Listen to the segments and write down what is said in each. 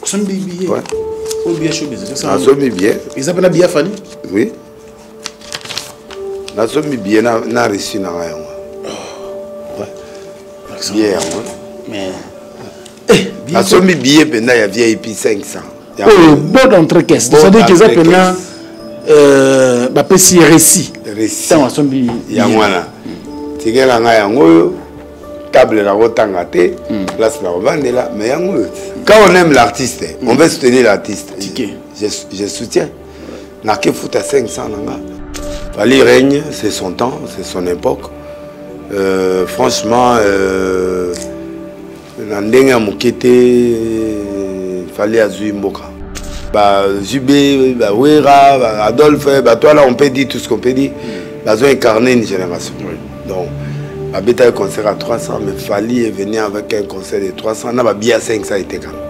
Osombi billet? Ouais. Oyo billet showbiz, c'est ça? Nasombi billet. Eza mpe na billet Fally? Oui. Nasombi billet na, na reçu na ngai yango. Ouais. Billet yango. Mais eh, nasombi billet mpenza ya VIP 500. Oyo bon d'entrée caisse. C'est-à-dire que eza mpenza euh, bapesi récit. Récit. Ntango asombi yango wana. Tikela ngai yango oyo. Table nakotanga te, place nakovandela, mais yango oyo. Quand on aime l'artiste, on veut soutenir l'artiste. Ticket. Je soutiens. Nake futa 500 na nga. Fally règne, c'est son temps, c'est son époque. Franchement, na ndenge ya moke te, Fally azwi mboka. Ba Zubé, ba Wera, ba Adolphe, ba toi là, on peut dire tout ce qu'on peut dire. Ils ont incarné une génération. Donc, babeta un concert à 300, mais Fally est venu avec un concert de 300, na ba billet à 500 était quand même.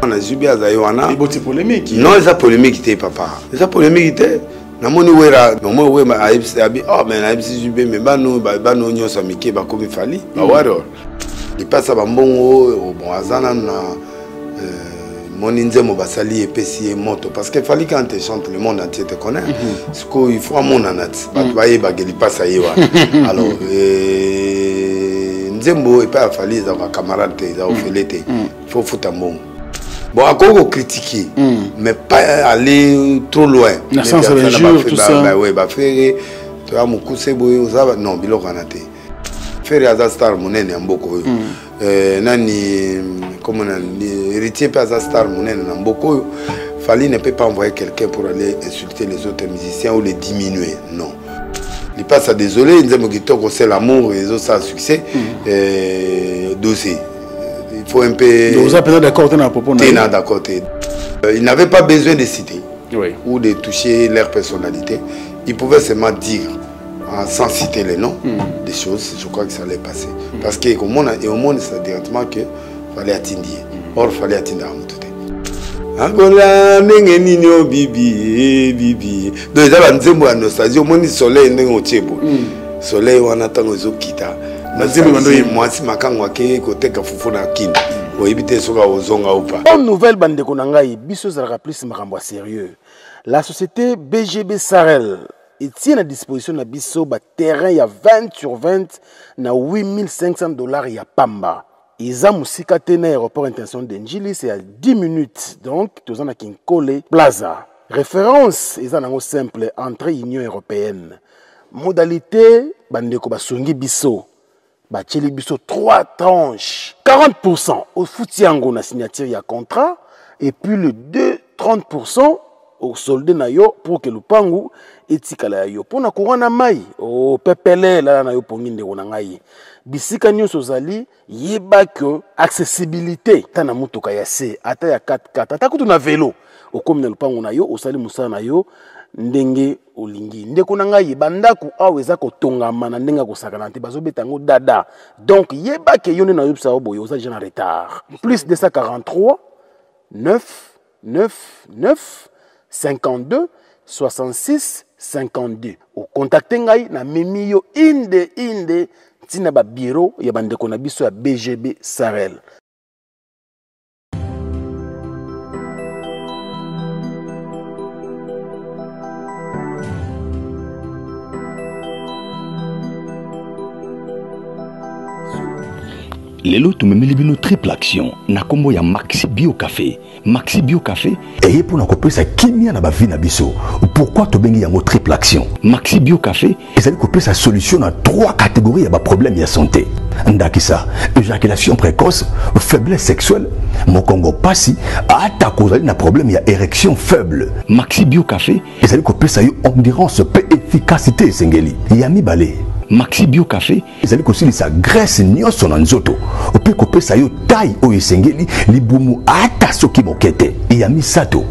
On a Zubé azali wana. Et beauté polémique. Non, eza polémique te, papa. Eza polémique te. Namoni Wera, namoni Wera ayebisi abi, oh mais nayebisi Zubé, mais bano, ba, bano nyonso ya mike bakomi Fally, ba Warrior. Lipasa ba mbongo, bon, aza nanu na, moni nzembo basali epesi ye moto parce que Fally quand te chante le monde entier te connaît. Sikoyo il faut amonana ti bato bayebaka lipasa ye wana. Alors, nzembo epai ya Fally ezalaka camarade te, ezalaka ofele te. Il faut futa mbongo. Bon, akoki kocritiquer, mais pas aller trop loin. Na sens de l'injure, tout ça. Bah ouais, bah Ferre, toya mokuse boye, oza ba-, non, biloko wana te. Ferre aza star monene ya mboka oyo. Nani, comme on a dit, héritier pe aza star monene na mboka oyo. Fally ne peut pas envoyer quelqu'un pour aller insulter les autres musiciens ou les diminuer. Non. Il passe à désolé, il dit que c'est l'amour et ça a succès. Dossier. Il faut un peu. Donc vous êtes d'accord à propos de T'es d'accord. Il n'avait pas besoin de citer ou de toucher leur personnalité. Il pouvait seulement dire, sans citer les noms, des choses, je crois que ça allait passer. Parce que au monde, et au monde, c'est directement que fallait atteindre. Or, fallait atteindre à tout. Angola, ndenge nini o bibi, eh, bibi. Donc, eza ba nzembo ya nostalgie, omoni soleil ndenge otie boye. Soleil wana ntango ezokita. Na nzembo bando yemba. Mwasi makango akei koteka fufu na Kin. Oyebi te soki akozonga ou pas. Bonne nouvelle bandeko na ngai, biso ezalaka plus makambo ya sérieux. La société BGB Sarel etie na disposition na biso ba terrain ya 20 sur 20 na 8500 $ ya pamba. Eza mosika te na aéroport international de Ndjili, c'est à 10 minutes. Donc toza na Kinkole Plaza. Référence eza nango simple, entrée Union européenne. Modalité bandeko basongi biso. Batieli biso 3 tranches. 40% au futi yango na signature ya contrat et puis le 2 30% au solde na yo pour que lupangu etikala ya yo. Pona courant na mai, o pepele lala na yo pongi ndeko na ngai. Bisika nyonso ozali, yeba que accessibilité ta na motuka ya C, ata ya 4x4, ata kutu na vélo, okomi na lupangu na yo, osali mosala na yo ndenge olingi. Ndeko na ngai, bandako awa eza kotongama na ndenge ya kosakana te, bazobeta yango dada. Donc yeba ke yo nde nayebisa yo boye, oza déjà na retard. Plus 243 9 9 9 52 66 52. Ocontacte ngai na memi yo inde inde ntina ba bureau ya bandeko na biso ya BGB Sarel. Lelo tumemeli bino triple action na kombo ya Maxi Bio Café. Maxi Bio Café eye mpona kopesa kimia na ba vie na biso. Pourquoi tobengi yango triple action? Maxi Bio Café ezali kopesa solution na 3 catégories ya ba problème ya santé. Ndakisa, éjaculation précoce, faiblesse sexuelle, mokongo pasi, ata kozali na problème ya érection faible. Maxi Bio Café ezali kopesa yo endurance pe efficacité esengeli. Ya mibale, Maxi Bio Café ezali kosilisa graisse nyonso na nzoto pe kopesa yo taille oyo esengeli, libumu ata soki moke te. Ya misato,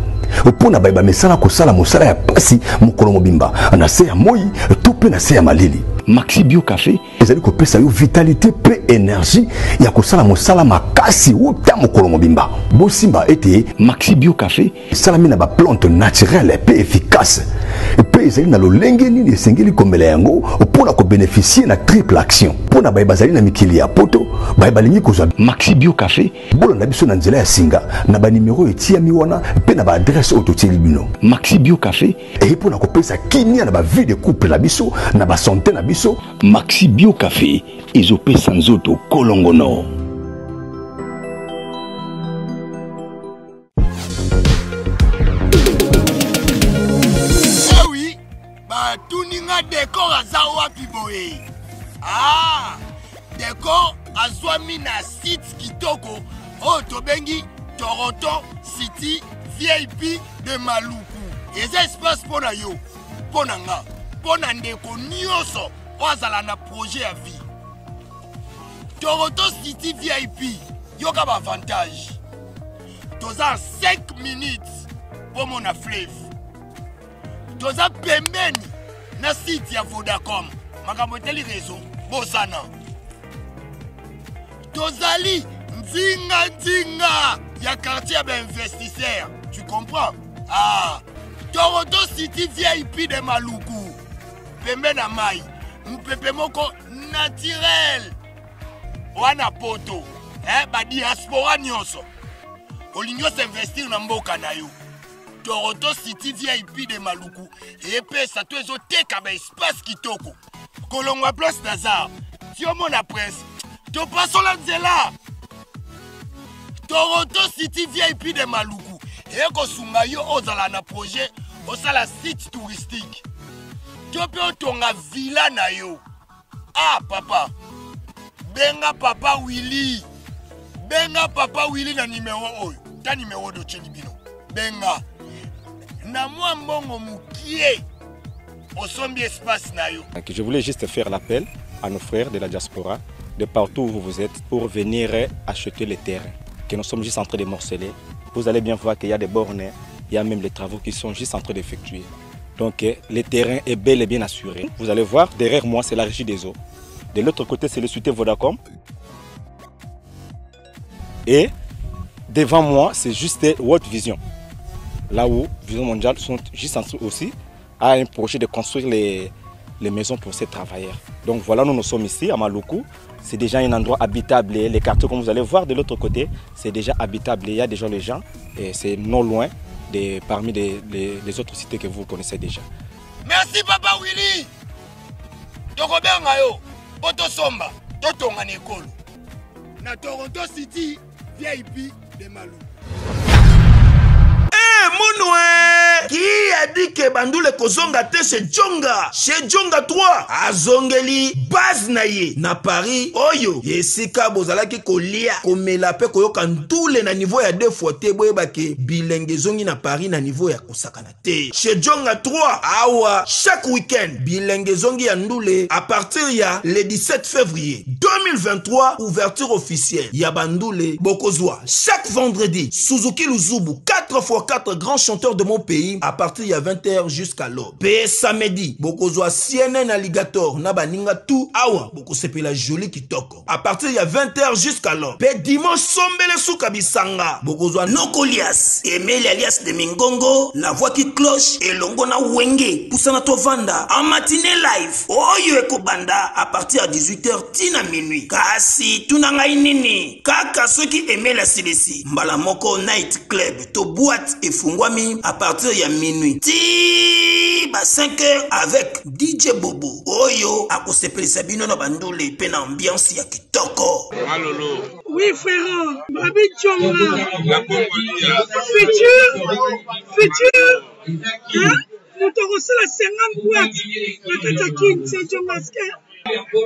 mpona bayeba mesana kosala mosala ya pasi mokolo mobimba na se ya moi to pe na se ya malili. Maxi Bio Café ezali kopesa yo vitalité pe énergie ya kosala mosala makasi uta mokolo mobimba. Bosimba ete Maxi Bio Café esalami na ba plante naturelle pe efficace. mpe ezali na lolenge nini esengeli komela yango mpo na kobeneficie na triple action. Mpo na baye bazali na mikili ya poto, baye balingi kozwa Maxi Bio Cafe, bolanda biso na nzela ya singa na banimero etiyami wana mpe na baadresse oyo totieli bino. Maxi Bio Cafe eye mpo na kopesa kimia na bavie de couple na biso, na basante na biso. Maxi Bio Cafe ezopesa nzoto kolongono. Ewi batuni nga decor aza wapi boye? Ah, decor azwami na site kitoko oyo tobengi Toronto City VIP de Maluku. Eza espace mpo na yo, mpo na nga, mpo na ndeko nyonso oyo azala na projet ya vie. Toronto City VIP, yoka ba avantage. Toza 5 minutes mpo mona fleuve. Toza pembeni na site ya Vodacom. Makambo etali réseau, bosana. Tozali nzinga nzinga ya quartier ya ba investisseurs. Tu comprends? Ah, Toronto City VIP de Maluku. Pembe na mai, mupepe moko naturel. Wana poto, eh, ba diaspora nyonso. Olingi osinvestir na mboka na yo. Toronto City VIP de Maluku epesa to ezoteka ba espace kitoko. Kolongwa place Nazar, ti omona prince, topasola nzela. Toronto City VIP de Maluku ekosunga yo ozala na projet osala site touristique to mpe otonga villa na yo. Ah papa, benga papa Willy, benga papa Willy na numero oyo, ta numero dotieli bino, benga na mwa mbongo mokie osombi espace na yo. Donc, je voulais juste faire l'appel à nos frères de la diaspora, de partout où vous êtes, pour venir acheter les terrains que nous sommes juste en train de morceler. Vous allez bien voir qu'il y a des bornes, il y a même les travaux qui sont juste en train d'effectuer. Donc le terrain est bel et bien assuré. Vous allez voir, derrière moi, c'est la régie des eaux. De l'autre côté, c'est le cité Vodacom. Et devant moi, c'est juste World Vision. Là où Vision Mondiale sont juste en train aussi à un projet de construire les maisons pour ces travailleurs. Donc voilà, nous, nous sommes ici à Maluku. C'est déjà un endroit habitable. Les quartiers, comme vous allez voir de l'autre côté, c'est déjà habitable. Il y a déjà les gens et c'est non loin de, parmi les autres cités que vous connaissez déjà. Merci Papa Willy. Tokobenga yo, poto somba, totonga na ekolo. Na Toronto City VIP de Maluku. Eh, Munwe! Qui a dit que Bandule kozonga te chez Djonga? Chez Djonga 3, azongeli base na ye na Paris oyo esika bozalaki kolia komela pe koyoka ndule na niveau ya 2 fois te, boyeba ke bilenge ezongi na Paris na niveau ya kosakana te. Chez Djonga 3, awa chaque week-end bilenge ezongi ya ndule à partir ya le 17 février 2023, ouverture officielle ya bandule bokozwa chaque vendredi Suzuki Luzubu 4 x 4 grands chanteurs de mon pays à partir ya vingt heures jusqu'à l'aube. Pe samedi bokozwa CNN Alligator na baninga tout awa bokosepela joli kitoko à partir ya vingt heures jusqu'à l'aube. Pe dimanche sombele suka bisanga bokozwa Nokolias Emeli alias de Mingongo la voix qui cloche elongo na Wenge pusana tovanda en matinée live oyo ekobanda à partir ya dix-huit heures tina minuit. Kasi tuna ngai nini kaka soki Emeli asilisi mbala moko night club to boîte efungwami à partir ya minuit ti ba 5 heures avec DJ Bobo oyo akosepelisa bino na bandule pe na ambiance ya kitoko. Malolo. Oui frère, Babi Djonga. La Congolia. Futur, futur. Hein? Moto akosala 50 boîtes na kati ya Kin, c'est Djonga Ske.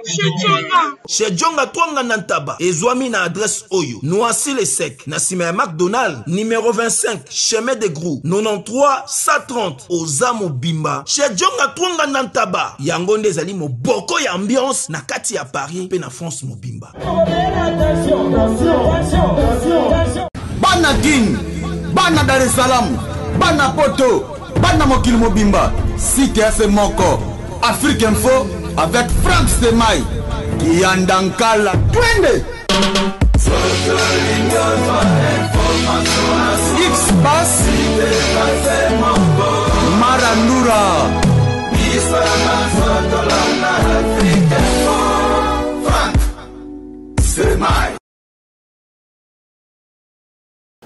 Chez Djonga. Chez Djonga Twanga na Ntaba ezwami na adresse oyo Noisy-le-Sec na sima ya McDonald numéro 25 chemin de Grou 93 130 oza mobimba. Chez Djonga Twanga na Ntaba yango nde ezali moboko ya ambiance na kati ya Paris pe na France mobimba. Bana Kin, bana Dar es Salaam, bana Poto, bana mokili mobimba, site ya se moko Afrique Info avec Franck Semay Kiandankala twende X-Pass Mara Ndura. Biso manso tolanda Afrique Info. Frank Semai.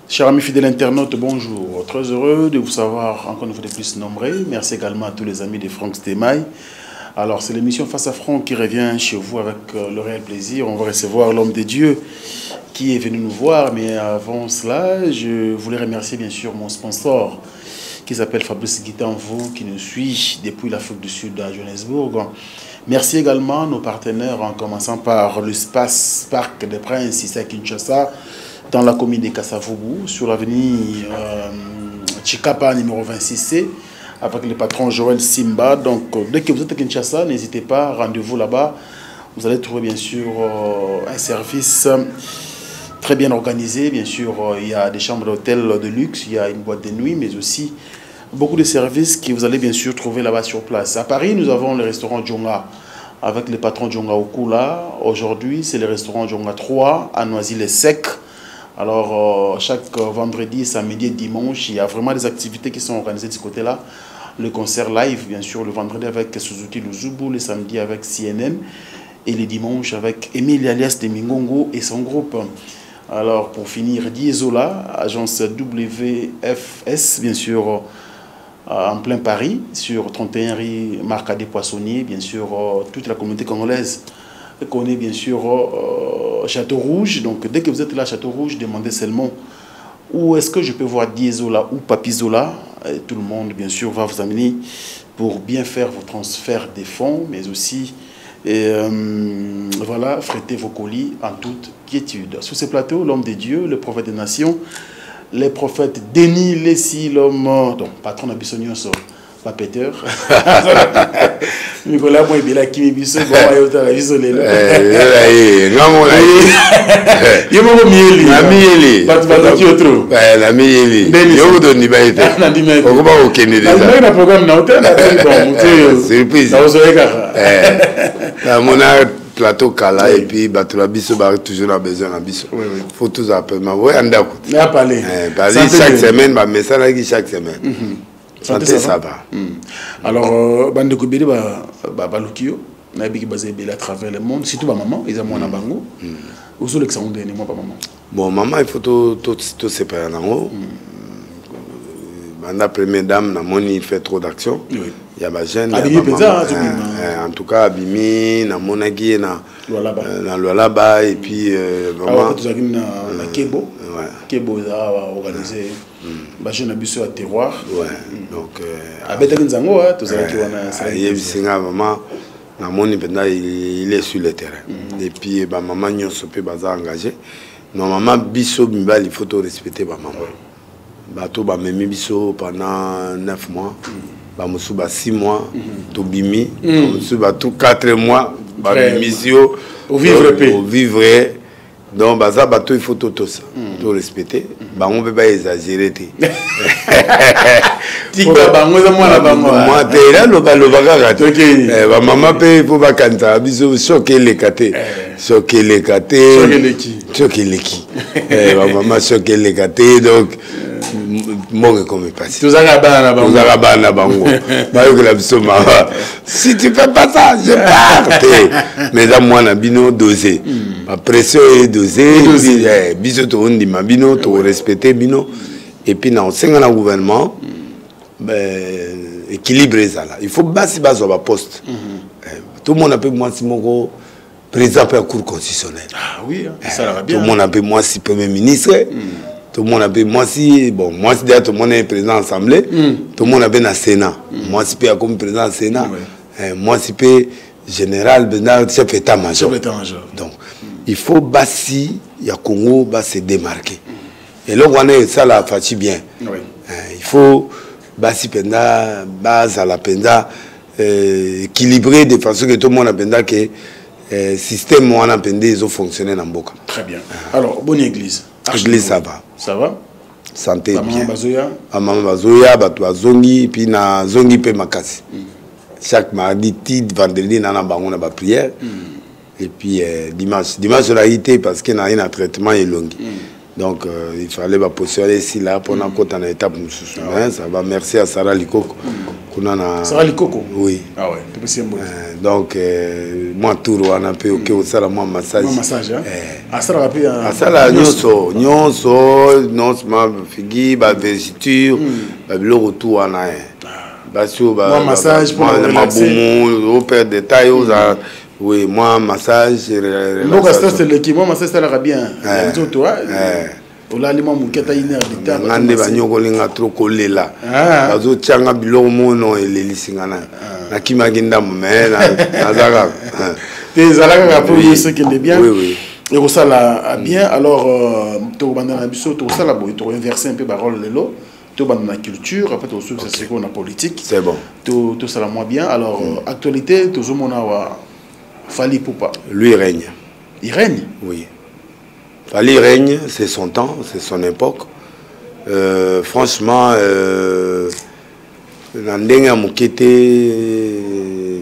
Chers amis fidèles internautes, bonjour. Très heureux de vous savoir encore une fois de plus nombreux. Merci également à tous les amis de Franck Stemay. Alors, c'est l'émission Face à Franck qui revient chez vous avec euh, le réel plaisir. On va recevoir l'homme de Dieu qui est venu nous voir. Mais avant cela, je voulais remercier bien sûr mon sponsor qui s'appelle Fabrice Guitanvou, qui nous suit depuis l'Afrique du Sud à Johannesburg. Merci également à nos partenaires, en commençant par l'espace Parc des Princes ici à Kinshasa, dans la commune de Kassavougou, sur l'avenue euh, Chikapa numéro 26C, avec le patron Joël Simba. Donc, dès que vous êtes à Kinshasa, n'hésitez pas, rendez-vous là-bas. Vous allez trouver bien sûr euh, un service très bien organisé. Bien sûr, euh, il y a des chambres d'hôtel de luxe, il y a une boîte de nuit, mais aussi beaucoup de services que vous allez bien sûr trouver là-bas sur place. À Paris, nous avons le restaurant Djonga avec le patron Djonga Okula. Aujourd'hui, c'est le restaurant Djonga 3 à Noisy-les-Secs. Alors, euh, chaque vendredi, samedi et dimanche, il y a vraiment des activités qui sont organisées de ce côté-là. Le concert live, bien sûr, le vendredi avec Suzuki Luzubu, le samedi avec CNN et le dimanche avec Emile alias de Mingongo et son groupe. Alors, pour finir, Diesola, agence WFS, bien sûr, euh, en plein Paris, sur 31 rue Marcadet Poissonnier, bien sûr, euh, toute la communauté congolaise connaît bien sûr euh, Château Rouge. Donc, dès que vous êtes là, Château Rouge, demandez seulement où est-ce que je peux voir Diesola ou Papizola. Et tout le monde, bien sûr, va vous amener pour bien faire vos transferts des fonds, mais aussi et euh, voilà, fréter vos colis en toute quiétude. Sous ce plateau, l'homme de Dieu, le prophète des nations, les prophètes Denis Lessi, l'homme, donc patron de nyonso, pas Peter. Nicolas moi ebele akimi biso bon ayotala biso lelo. Eh, Ye moko mieli. Na mieli. Bato bazaki yo trop. Eh, na mieli. Yo kutu ondima ye te. Nandima ye te. Okoma kokende deja. Nandimaki na programme na yo te na bon moto oyo. Surprise. Nakozwa ye kaka. Eh. Namona plateau kala et puis bato na biso ba toujours na besoin na biso. Faut tozala pema oya ndako. Ya parler. Eh, bali chaque semaine bamesanaki chaque semaine. Mhm. Santé, ça va. Hmm. Alors, euh, bandeko ebele baluki yo nayebiki baza ebele à travers le monde surtout bamama eza mwana bango hmm. ozolekisa ngo ndenge mwa bamama bon mama il faut tosepela nango hmm. banda première dame namoni il fait trop d'action oui. ya bajeune abimi mpenza eh, en tout cas abimi namonaki ye na na lualaba et puis euh, vraiment tozalaki na kebo kebo eza organise mm. bajeune na biso ya terroir ouais, mm. donc euh, abetaki nzango tozalaki wana ayebisi nga vraiment namoni mpenza il est sur le terrain mm. et puis bamama nyonso mpe baza engagé normalement biso mibali il faut to respecter bamama ouais. bato bamemi biso pendant 9 mois mm. bamosusu ba 6 mois mm -hmm. tobimi mm. bamosusu bato 4 mois babimisi yo ovivre mpe ovivre donc baza bato il faut totosa mm. to respecter mm. bango mpe baexagere te tika bango eza mwana bango mwa te elaloba kaka te eh, bamama mpe mpo bakanisaka biso soki eleka te eh. soki eleka te soki eleki eh, bamama soki eleka te donc mboka ekomi mpasi tozalaka bana na bango tozalaka bana na bango bayokela biso mawa si tu fais pas ça je pars te mais eza mwana bino dose hmm. bapression ye dose eh, biso tokondima bino tokorespecte bino et puis na osenga na gouvernement hmm. équilibre ezala il faut basi bazwa baposte hmm. eh, tomona mpe mwasi moko président mpe ya cour constitutionnelle ah, oui, eh, tomona mpe mwasi premier ministre mm. tomona mpe mwasi bon mwasi deja tomona ye président assemblée mm. tomona mpe na sénat mm. mwasi mpe akomi président ya sénat oui. eh, mwasi mpe général mpenza chef état major donc mm. il faut basi ya congo base démarquer mm. eloko wana esala faci bien oui. eh, il faut basi mpenza bazala mpenza euh, équilibré de façon que tomona mpenza ke euh, système wana mpenza ezofonctionne na mboka très bien alors bonne église église ça va ça va santé bien bazoya bamama bazoya bato bazongi mpi nazongi mpe makasi mm. chaque mardi ti vendredi na na bango na baprière mm. et puis euh, dimanche dimanche olaki te parce que naye na traitement elongi mm. donc euh, il fallait baposition wana esila mpo nakota na étape mosusu ah mais ça va merci à sara likoko mm. Kuna na Sarah Likoko. Oui. Ah ouais, topesi ye mbote. Donc mwa tour wana mpe oke kosala mwa massage. Mwa massage hein. Asalaka mpe asala nyonso nyonso non seulement figi ba végéture ba biloko tout wana eh. Basi oyo ba massage pour mabumu o perdre de taille oza oui mwa massage. Mboka stress eleki mwa massage esalaka bien nzoto hein. Olali mwa moke ata une heure de temps. Nga nde banyokoli nga trop kolela. Bazotya nga biloko mono elelisi nga na nakimaki ndambo mais naza kaka. Te ezala kaka mpo ye sokende bien. Oui, oui. Ekosala bien. Alors tokobanda na biso tokosala boye tokoinverse mpe barole lelo. Tobanda na culture après tokosukisa sikoyo na politique. C'est bon. Tosala mwa bien. Alors actualité tozomona awa Fally Ipupa. Lui règne. Il règne? Oui. Fally règne, c'est son temps, c'est son époque. Franchement, na ndenge ya moke te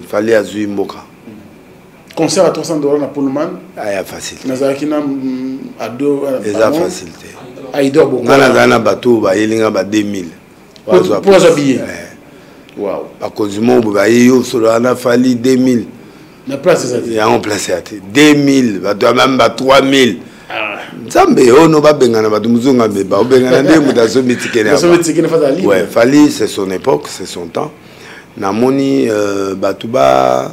Fally azwi mboka. Concert à 300 $ na Pullman. Ah, ya facile. Nazalaki na ado eza facile te. Aidor Boko. Nga nazala na bato bayeli nga ba 2000. Pour azwa billet. Wow. Bakonzi moko baye yo solo wana Fally 2000. Na place eza te. Yango place ya te. 2000 bato ya même ba 3000. Nzambe ono babengana bato mozonga mbeba obengana nde moto asombi tikele. Asombi tikele fata libre. Ouais, Fally c'est son époque, c'est son temps. Namoni bato ba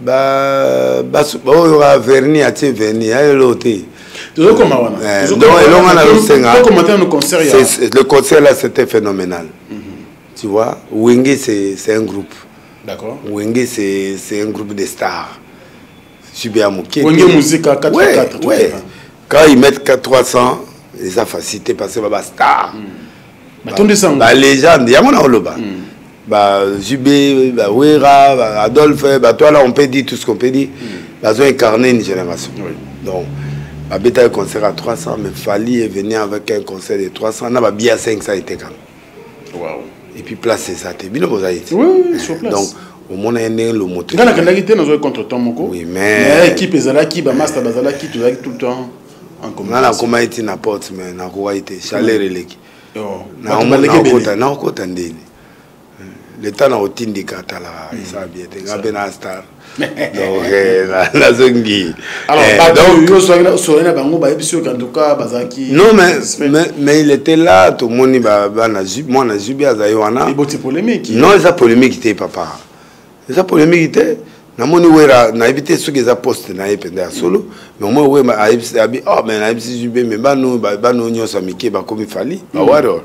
ba ba oyo ba vernis atie vernis ayelo te. Tozokoma wana. Donc elonga na losenga. Tozokoma te no concert ya. Le concert là c'était phénoménal. Tu vois, Wenge c'est un groupe. D'accord. Wenge c'est un groupe de stars. Super Mouké. Wenge musique à 4 ouais, 4. Ouais. Quand ils mettent 4 300, ils ont facilité parce que bah star. Bah légende, y a mon oloba. Bah Zubé, bah Wera, bah Adolphe, bah toi là on peut dire tout ce qu'on peut dire. Bah ils ont incarné une génération. Oui. Donc bah bêta un concert à 300 mais Fally est venu avec un concert de 300, na bah bien 500 était quand même. Wow. Et puis place c'est ça, t'es bien vous avez été. Oui, oui, sur place. Donc au moins il y a le moteur. Nga nakendaki te nazwaki contretemps moko. Oui, mais équipe ezalaki ba master bazalaki tozalaki tout le temps en communication. Nga nakoma eti na porte mais nakoka te chaleur eleki. Oh. Na okota na okota ndeni. Le temps na otindika tala esa bien te nga pe na star. Donc nazongi. Alors donc yo soki na bango bayebisi yo en tout cas bazalaki. Non mais il était là tout moni ba na moi na zubi azali wana. Eboti polémique. Non eza polémique te papa. Eza polémique te. Namoni wera na éviter soki eza poste na ye penda ya solo mais moi wera ayebisi abi oh mais na yebisi zubi mais bano bano nyonso mike bakomi Fally ba warrior.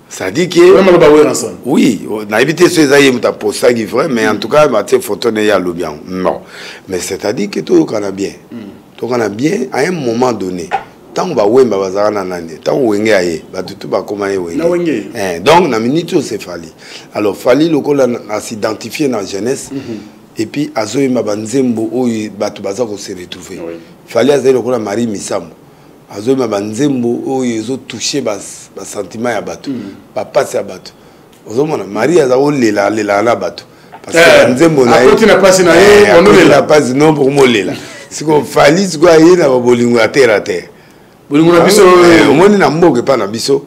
Ça dit que vraiment ba wera ensemble. Oui, na éviter ce eza ye muta postaki vrai mais en tout cas ba tie photo ne ya lobi yango. Non. Mais c'est-à-dire que tout kana bien. Tout kana bien à un moment donné. Tant ba wemba bazaka na nani, tant wenge aye, ba tutu ba koma ye wenge. Na wenge. Eh, donc na minute c'est Fally. Alors Fally lokola a s'identifier dans jeunesse. Et puis azoyemba ba nzembo oyo bato baza ko se retrouver. Oui. Fally azali lokola Marie Misamu. Azoyemba ba nzembo oyo ezo toucher ba sentiment ya bato, ba passe ya bato. Ozomona Marie aza kolela lela na bato. Parce que ba nzembo na ye akoti na passe na ye, akoti onolela. na passe non pour molela. Siko Fally siko aye na ba bolingo ya terre à terre. Bolingo na biso, Omoni na mboka epa na biso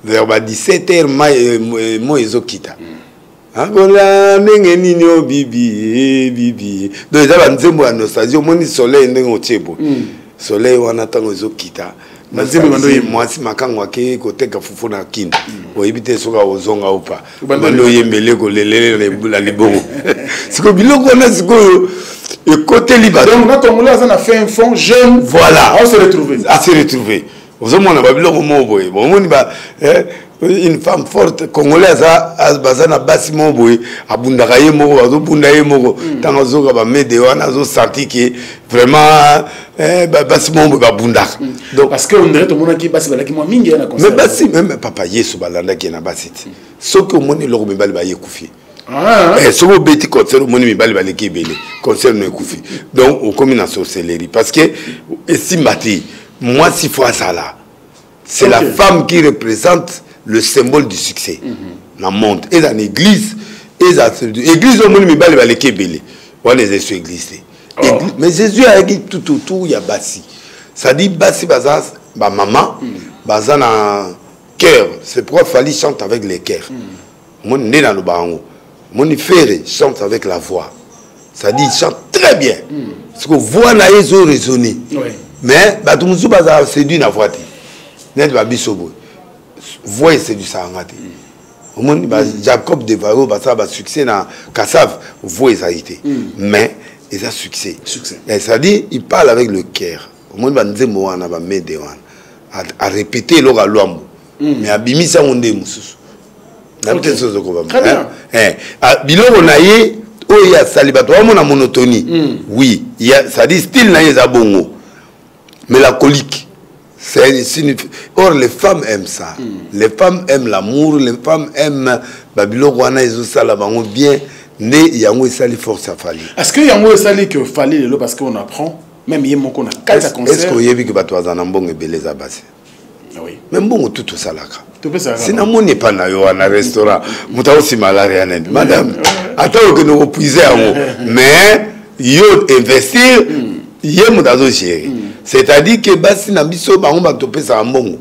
vers ba 17 heures mai moi ezokita. Angola ndenge nini o bibi, bibi. Donc eza ba nzembo ya nostalgie, omoni soleil ndenge otie boye. Soleil wana ntango ezokita. Ba nzembo bando oyemba. Mwasi makango ake koteka fufu na kini. Oyebi te soki akozonga ou pas. Bando Bando oyemba. oyembele kolelele na libongo. Sikoyo biloko wana sikoyo ekoteli bato. Donc na Congolais aza na fin fond jeune. Voilà. A se retrouver. A se retrouver. Ozomona ba biloko moko boye. Bon, omoni ba, une femme forte congolaise aza, baza na basi moko boye, abundaka ye moko, azobunda ye moko. Ntango azoka ba mede wana, azo sentir que vraiment, ba, basi moko boye babundaka. Donc, parce que on dirait tomonaki basi balaki mwa mingi ya na concert. Mais basi, même papa Yesu balandaki ye na basi te. Soki omoni eloko mibali baye kufi. Soki obeti concert omoni mibali baleki ebele, concert no ekufi. Donc okomi na sorcellerie parce que esimba te. Mwasi fo azala. C'est la femme qui représente le symbole du succès. Na monde. Et dans l'église, et dans l'église, au monde, mibali baleki ebele. Wana eza sur église te. Église, mais Jésus a dit tout autour, il y a basi. Ça dit basi baza, ba maman, baza na cœur. C'est pourquoi Fally chante avec les cœurs. Omoni nde naloba yango. Omoni Ferre chante avec la voix. Ça dit il chante très bien. Parce que voix na ye ezo raisonner. Mais bato mosusu bazala séduit na voix te. Neti ba biso boye. Voix eséduisaka nga te. Omoni ba Jacob de Varo basala ba succès na Kassav, voix ezali te. Mais eza succès. Succès. C'est-à-dire il parle avec le cœur. Omoni ba nzembo wana ba mede wana. A répéter eloko ya Luambo. Mais abimisi yango nde mosusu. Nayebi te soki ozokoba. Très bien. Biloko na ye oyo ye asali bato bamona monotonie. Oui, c'est-à-dire style na ye eza bongo. Mélancolique. Or les femmes aiment ça. Les femmes aiment l'amour, les femmes aiment ba biloko wana ezosala bango bien nde yango esali force ya Fally. Est-ce que yango esali que Fally lelo parce qu'on apprend même ye moko na kati ya concert? Est-ce que oyebi que bato baza na mbongo ebele eza basi? Oui. Mais mbongo tout osalaka. Topesaka. Si namoni epa na yo wana restaurant, moto akosima alari ya nini? Madame, ata okende kopuiser yango, mais yo investir, ye moto azogérer. C'est-à-dire que basi na biso bango bato topesaka mbongo.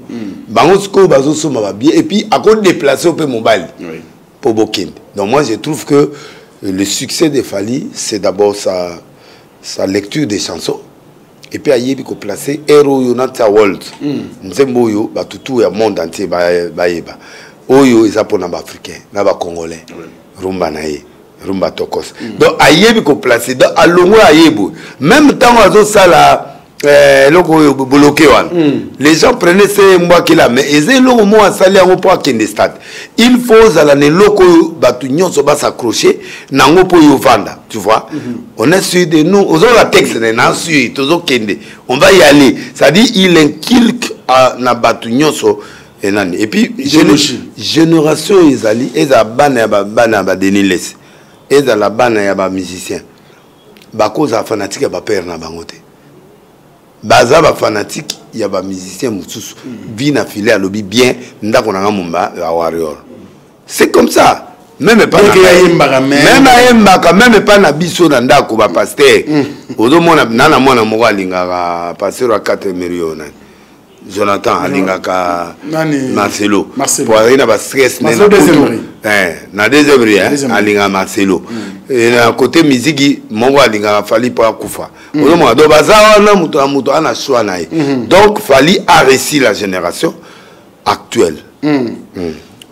Bango sikoyo bazosomba ba billet et puis akodéplacer mpe mobali po bokende. Donc moi je trouve que le succès de Fally, c'est d'abord sa lecture des chansons. Et puis ayebi ko placer héros oyo na tia world. Nzembo oyo bato tout ya monde entier bayeba. Oyo eza pona ba africain na ba congolais. Rumba na ye, rumba tokos. Donc ayebi ko placer, donc alongo ayebi. Même temps azosala eloko oyo bloqué wana. Les gens prenaient ce mbwaki là, mais eza eloko moko asali yango po akende stade. Il faut ozala na eloko oyo bato nyonso ba s'accrocher nango po yo vanda, tu vois. On est sûr de nous, ozola texte na na sûr tozokende, on va y aller. C'est-à-dire il inculque na bato nyonso et nani. Et puis génération ezali eza bana ya ba bana ya ba Denis Lessie, ezala bana ya ba musicien. Bakoza fanatique ya ba père na bango te. Baza ba fanatique ya ba musicien mosusu. Vie na filet alobi bien ndako na nga mumba ya warrior. C'est comme ça. Même pas Ndenge na ya yembaka, mais même ayembaka, même pas na biso na ndako ba pasteur. Ozomona na na mwana moko alingaka pasteur ya 4 millions nani. Jonathan alingaka Nani? Marcelo. Marcelo. Po azali na ba stress ne Marcelo na deuxième kutu. rue. Na deuxième rue, hein, Deuxième rue. alingaka Marcelo. Et na côté musique moko alingaka Fally po akufa. Ozomona donc baza wana moto na moto ana choix na ye. Donc Fally a réussi la génération actuelle.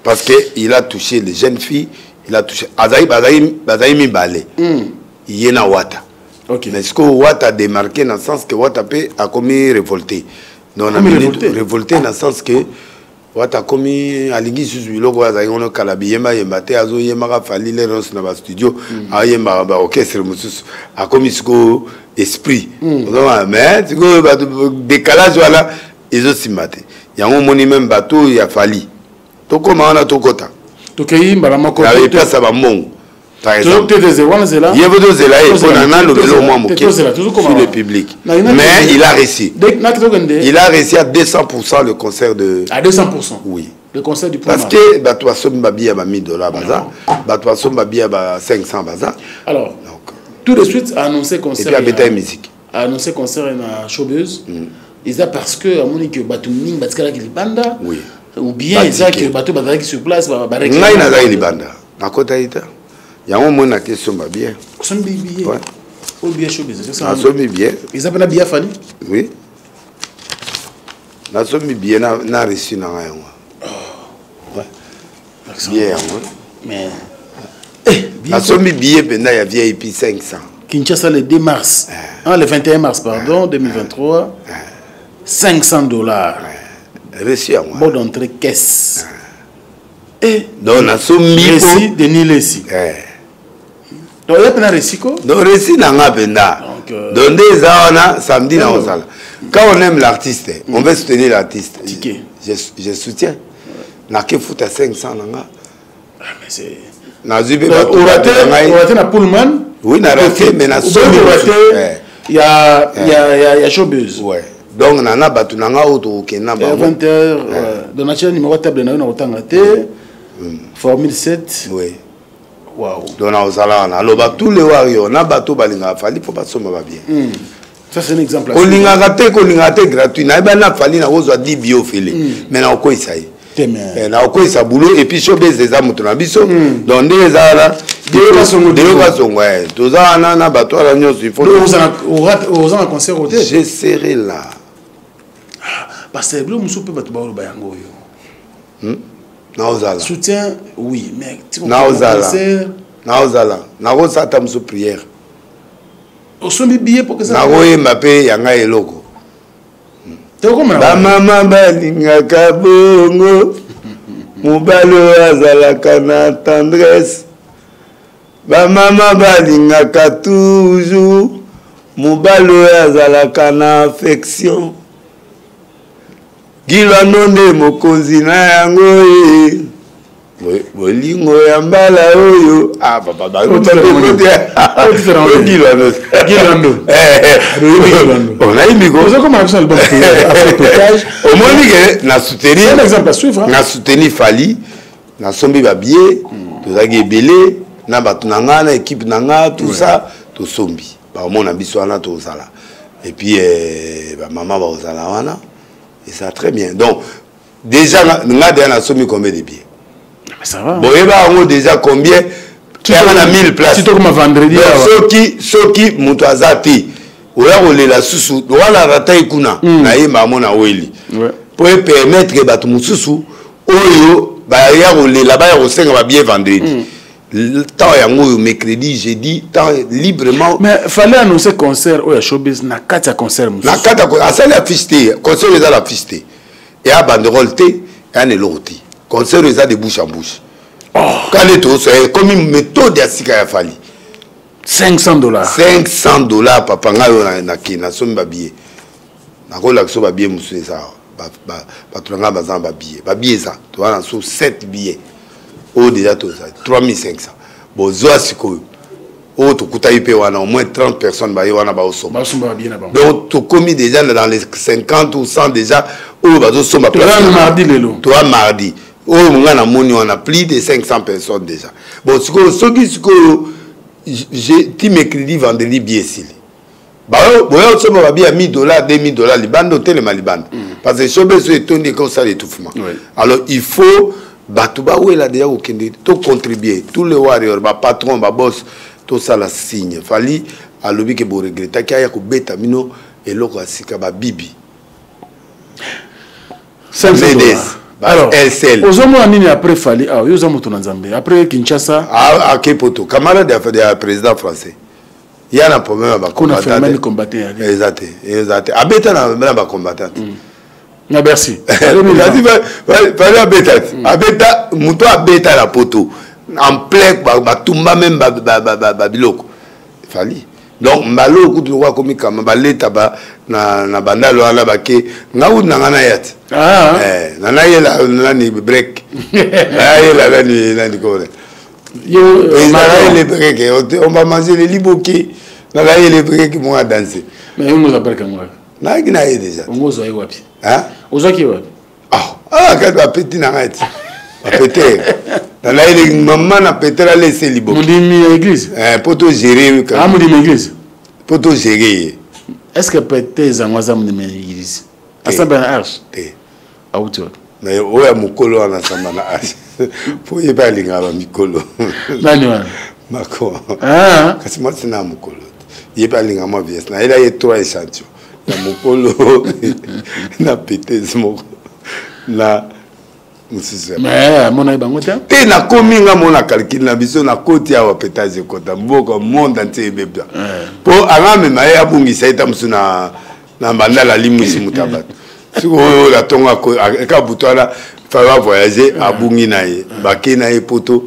Parce que il a touché les jeunes filles, il a touché azali bazali bazali mibale. Ye na Wata. Mais ce que Wata a démarqué dans le sens que Wata pe a commis révolté. Donc on a Commis mis révolté. révolté dans le sens que Wata a commis alingi susu biloko azali ono kala biyemba yemba te azo yembaka Fally le nyonso na ba studio, ayembaka ba orchestre mosusu, akomi sikoyo esprit. Ozomona, mais sikoyo bato décalage wana ezosimba te. Yango omoni même bato oyo ya Fally. Tokóma wana tokota. Tokei mbala moko. Ya epesa ba mbongo. Par exemple. Tozo te tozela, wana zela. Ye veut tozela ye, Tozela, mpona nano tozela, lelo mwa moke tozela, tozokoma sur le wana. public. Na ina Mais tozela. il a réussi. Dès que tokende. Il a réussi à 200% le concert de À 200%. Oui. Le concert du Parce Puma. que bato basombi ba billet ba 1000 $ baza, bato basombi ba billet ba 500 baza. Alors, donc, tout de suite a annoncé concert. Et puis a beta ya musique. A annoncé concert na Showbuzz. Eza parce que amoni que bato mingi batikalaki libanda. Oui. Ou bien Ba eza ticket. que bato bazalaki sur place, ba réclamer. Ngai nazalaki libanda. Nakota ye te. Yango omoni na question ba billet. Osombi billet. Ouais. Oyo billet Showbuzz, c'est ça? Nasombi billet. Eza mpe na billet Fally? Oui. Nasombi billet na reçu na ngai yango. Ouais. Billet yango. Mais nasombi billet mpenza ya VIP 500. Kinshasa le 2 mars. Ah, le 21 mars, pardon, 2023. 500 $. Reçu yango. Bon d'entrée caisse. Et donc nasombi reçu de Denis Lessie. Donc il y a plein de reçu ko. Donc reçu na nga mpenza. Donc, Donc nde eza wana samedi na kozala. Quand on aime l'artiste, on veut soutenir l'artiste. Ticket. Je soutiens. Nake futa 500 na nga. Ah, mais c'est Nazwi mpe Donc, bato oraté, na ngai. oraté na Pullman. Oui, na raté, mais na Ou sombi bien mosusu. oraté, il y a Showbuzz. Ouais. Donc na bato na nga oyo tokokende na bango. 20 heures, donc natia numéro table na yo na kotanga te. Formule 7. Oui. Wow. Donc na ozala wana aloba tous les warriors na bato balingaka Fally mpo basomba ba billet. Ça c'est un exemple. Kolingaka te, kolingaka te gratuit. Nayeba na Fally nakozwa 10 billets ofele. Mais nakokweyisa ye. Eh, nakokweyisa boulot et puis showbiz eza moto na biso hmm. donc ndenge eza wana Deo Kasongo eh, toza wana na bato wana nyonso il faut oza na concert te je serai là ah, parce que bilo mosusu mpe bato baoloba yango oyo hmm? naozala soutien oui mais naozala naozala nakosala ata mosusu prière osombi billet mpo nakoyemba mpe ya ngai eloko bamama balingaka bongo mobali oyo azalaka na tendresse bamama balingaka toujours mobali oyo azalaka na affection gilwano nde mokonzi na yango ye bolingo ya mbala oyo ah, omoni ke na soutenir na soutenir fali nasombi babillet hmm. tozalaki ebele na bato na nga na équipe na nga tout ça tosombi baomona biso wana tozala et puis eh, bamama bakozala wana eza très bien donc déjà nga deja nasomi combien de billets boyeba yango déjà combien yaka na 1000 place soki soki moto aza te oya kolela susu wana ratai kuna hmm. nayemba yango na weli mpo epermettre bato mosusu oyo baya kolela baya kosenga babie vendredi hmm. temps yango oyo mercredi jeudi temps librement mais fallait annoncer concert oyo ya showbiz na kati ya concert mosusu na kati ya asali affiche te concert eza na affiche te eya banderole te eya na eloko te concert eza de bouche en bouche oh. kale toso ekomi méthode ya sika ya fali 500 dollars 500 dollars papa ngai oyo nake nasombi babillet nakolakisa babillet mosusu eza awa bato na ngai baza na babillet babillet eza toza na so 7 billet oyo deja toza 3500 bozwa sikoyo oyo tokutaki mpe wana au moins 30 personnes baye wana baosomba donc tokomi déjà dans les 50 ou 100 déjà oyo bazosomba mardi lelo toa mardi oyo ngai namoni wana plus de 500 personnes déjà bon sikoyo soki sikoyo ti mercredi vendredi bi esili boya osomba babi ya 1000 dollars 2000 dollars libanda otelema libanda mm. parce que sobe so etondi eke osala étouffement alors il faut bato bawela deja kokende to contribuer tous les warriors bapatron baboss tosala signe fali alobi ke boregretaki aya kobeta bino eloko ya sika babibi medes LCL. ozomona nini après fali awa ah, yo oza moto na nzambe après kinshasa ah, ake poto camarade ya président français ya na problème ya bacombattant eza te eza te abeta na bacombattant mm. na bercy fali abeta te mm. abeta moto abeta na poto en plein batumba meme babiloko fali donc mbala oyo kutu lokola akomi kama baleta ba, na, na bandalo wana bake nga kutu na nga naya te ah. eh, na nayela nani break nayela nani nani kona Yo, on va manger les liboke. Nalaye le break moi danser. Mais yo moza break yango wapi? Nayaki na ye déjà. Ongo ozwa ye wapi? Hein? Ozwaki ye wapi? Ah, ah kati ba petit na ngai ti. Ba peter. Nalaye le maman na peter alese liboke. Mondimi ya église? Eh, po to gérer. Ah, mondimi ya église? Po to gérer ye. Est-ce que peter zango aza mondimi ya église? Asambela na arche? Te. Auti wapi? Mais oyo ya mokolo wana asamba na age mpo ye mpe alingaka bamikolo nani wana mako ah. kasi mwasi na mokolo ye mpe alingaka mwa viese nayela ye trois échantillon ya mokolo na petese moko na mosusu amonaki bango te te nakomi nga mona calcul na biso nakoti awa petage ekota mboka monde entier ebebya mpo anga amema ye abungisa ye ta mosusu na na bandala alimwisi moto ya bato sikoyo na ntongo eka butu wana fai bavoyage abungi na ye bakei na ye poto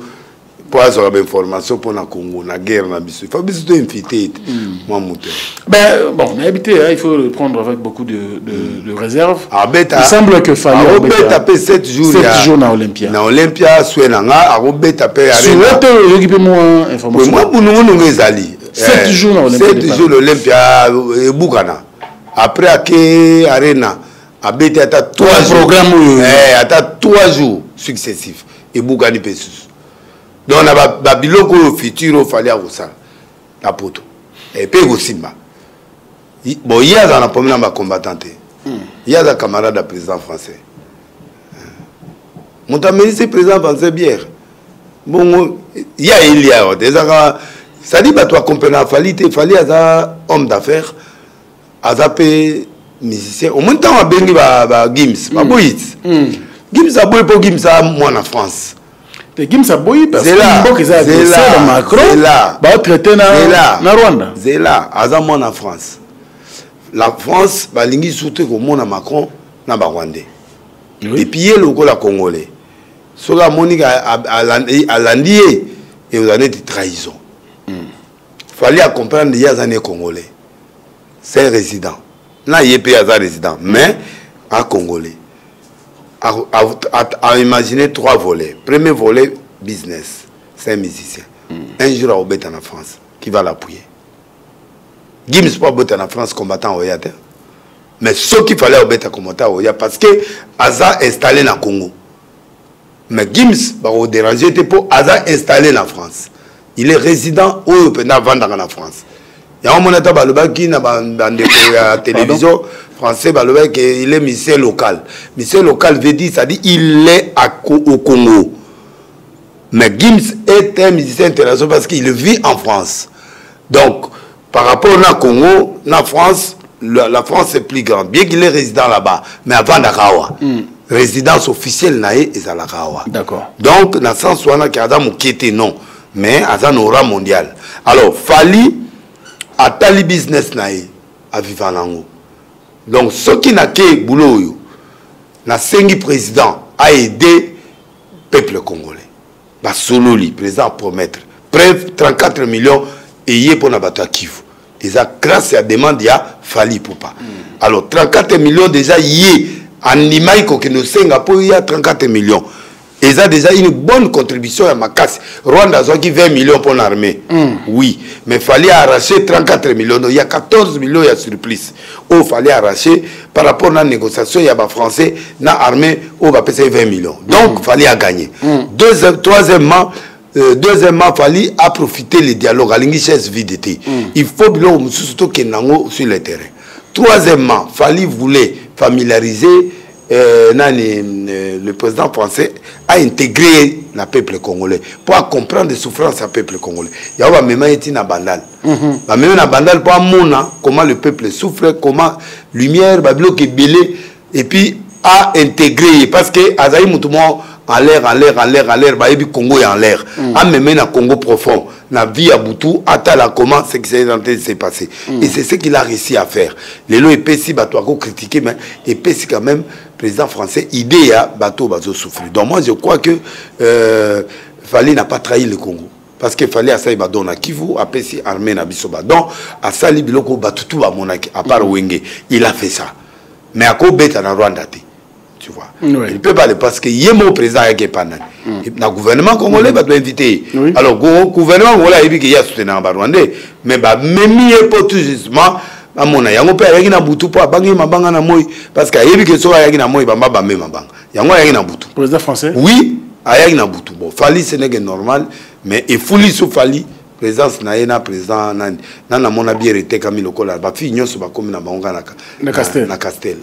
mpo azwaka bainformation mpo na congo na guerre na biso fa biso to infite ete hmm. mwa moto ben bon nayebi te il faut le prendre avec beaucoup de, de, de réserve abeta il semble que fali akobeta mpe 7 jours 7 jours na olympia na olympia swe na nga akobeta mpe arena oyoki mpe mwa information mwa bunungunungu ezali 7 jours na olympia 7 jours l'olympia ebukana après ake arena abeti ata 3 programme oyo eh, ata 3 jours successif ebukani mpe susu donc na babiloko oyo futur oyo fali akosala na poto eh, mpe ekosimba bon ye azala na problème na bacombattant te hmm. ye aza camarade ya président français. Moto amelisi président français bière. Bongo ya elia awa te ezaka c'est-à-dire bato bakomprena Fally te. Fally aza homme d'affaires, aza mpe musicien. Omoni ntango abengi ba Gims, baboyi ti. Gims aboyi mpo Gims a mwana France. Te, Gims aboyi parce que mboka eza agressé na Macron, baotraite na Rwanda. Zela, aza mwana France. La France balingi surtout komona Macron na Barwandais. Et puis ye lokola Congolais, soki amoni alandi ye, ekozala neti trahison. Fally acomprendre ye aza ne Congolais, c'est un résident na ye mpe aza résident, mais a Congolais a imaginer trois volets. Premier volet, business. C'est un musicien. Un jour akobeta na France, qui va l'appuyer? Gims. Po abota na France, combattant oya te. Mais soki Fally obeta, combattant oya, parce que aza installé na Congo. Mais Gims bakodéranger te mpo aza installé na France, il est résident oyo mpenza avandaka na France. Yango mona ata balobaki na bandeko ya télévision français, balobaki ke il est musicien local. Musicien local veut dire, c'est-à-dire il est au Congo. Mais Gims est un musicien international parce qu'il vit en France. Donc par rapport na Congo na France, la France est plus grande, bien qu'il est résident là-bas, mais avandaka awa. Résidence officielle na ye ezalaka awa. Donc na sens wana ke aza moke te, non, mais aza na aura mondial. Alors Fally atali business na ye, aviva nango. Donc soki nake boulot oyo nasengi président aide peuple congolais, basololi, président promettre, preuve 34 millions eye mpona bato ya Kivu, eza grâce ya demande ya Fally Ipupa. Alors 34 millions déjà, ye andimaki kokende osenga mpo ya 34 millions, eza déjà une bonne contribution ya makasi. Rwanda azwaki 20 millions mpo na armée. Oui, mais Fally arraché 34 millions. Donc il y a 14 millions ya surplus oyo Fally arraché par rapport na négociation ya Bafrançais na armée oyo bapesaki 20 millions. Donc Fally a gagné. Deuxième, troisièmement, deuxièmement, Fally a profité le dialogue. Alingi chaise vide te. Il faut biloko mosusu tokende yango sur le terrain. Troisièmement, Fally voulait familiariser nani, le président français a intégré na peuple congolais pour comprendre les souffrances ya peuple congolais. Yango bamema ye ntina Bandal. Bamema na Bandal mpo amona comment le peuple souffre, comment lumière, babiloko ebele, et puis a intégré ye parce que azali motu moko en l'air, en l'air, en l'air, en l'air. Bayebi Congo ya en l'air. Ameme na Congo profond, na vie ya butu, atala comment ce qui s'est en train de se passer. Et c'est ce qu'il a réussi à faire. Lelo epesi bato akocritiquer, mais epesi quand même président français idée ya bato bazosouffrir. Donc moi je crois que Fally n'a pas trahi le Congo, parce que Fally asali badon na Kivu, apesi armée na biso badon, asali biloko bato tu bamonaki à part Wenge. Il a fait ça, mais akobeta na Rwanda te, tu vois. Il peut pas le, parce que ye moko président ayaki epa nani? Na gouvernement congolais. Bato bainvité ye. Alors gouvernement congolais ayebi ke ye asoutenaka Barwandais, mais bamemi ye mpo tout justement bamona yango. Mpe ayaki na butu mpo abangi mabanga na moi, parce que ayebi ke soki ayaki na moi, bamba bambe mabanga. Yango ayaki na butu. Président français. Oui, ayaki na butu. Bon, Fally, ce n'est que normal, mais efuli so Fally présence na ye na président nani na namona bière etekami lokola bafille nyonso bakomi na bango kaka na Castel. Na Castel.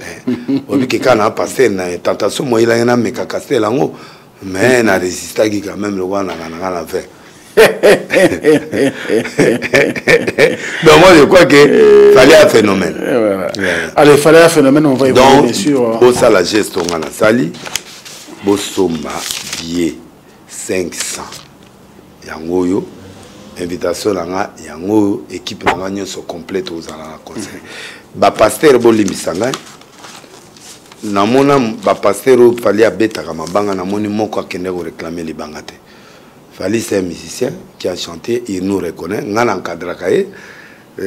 Oyebi ke kaka na pasteur na tentation moyelaki nameka Castel yango, mais na résistaki quand même lokola nakanaka na 20. Donc moi je crois que Fally un phénomène. Voilà. Allez, Fally un phénomène, on va évoluer. Donc bien sûr. Bosala geste onga nasali, bosomba billet 500. Yango oyo invitation na nga, yango oyo équipe na nga nyonso complète ozala na concert. Bapasteur, bolimbisa ngai, namona bapasteur oyo Fally abetaka mabanga, namoni moko akende koréclamer libanga te. Fally, c'est un musicien qui a chanté, il nous reconnaît. Nga na encadraka ye,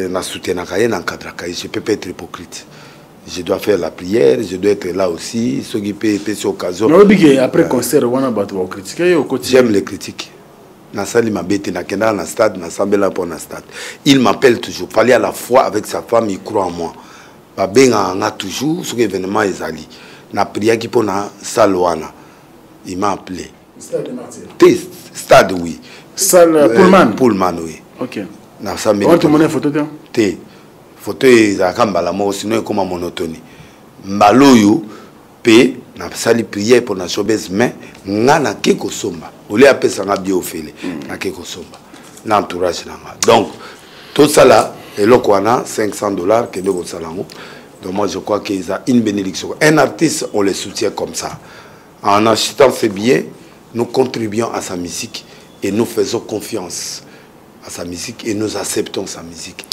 na soutenaka ye, na encadraka ye. Je peux pas être hypocrite, je dois faire la prière, je dois être là aussi soki mpe epesi occasion. Nayebi ke après concert wana bato bakocritiquer ye, okoti. J'aime les critiques. Nasali mabe te. Nakendaka na stade, nasambela mpo na stade. Il m'appelle toujours. Fally à la fois avec sa femme, il croit en moi. Babengaka nga toujours soki événement ezali. Napriaki mpo na salle wana, il m'a appelé. Stade de Martyr. Te, stade, oui. Salle Pullman. Pullman, oui. Nasambeli. Wana tomoni photo te. Te, photo ezalaka mbala moko, sinon ekóma monotonie. Mbala oyo mpe. Nasali prière mpo na showbiz, mais nga nake kosomba olie apesa nga bio ofele, nake kosomba na entourage na nga. Donc tosala eloko wana 500 $, kende kosala yango. Donc moi, je crois que eza une bénédiction. Un artiste, on le soutient comme ça, en achetant ses billets. Nous contribuons à sa musique et nous faisons confiance à sa musique et nous acceptons sa musique.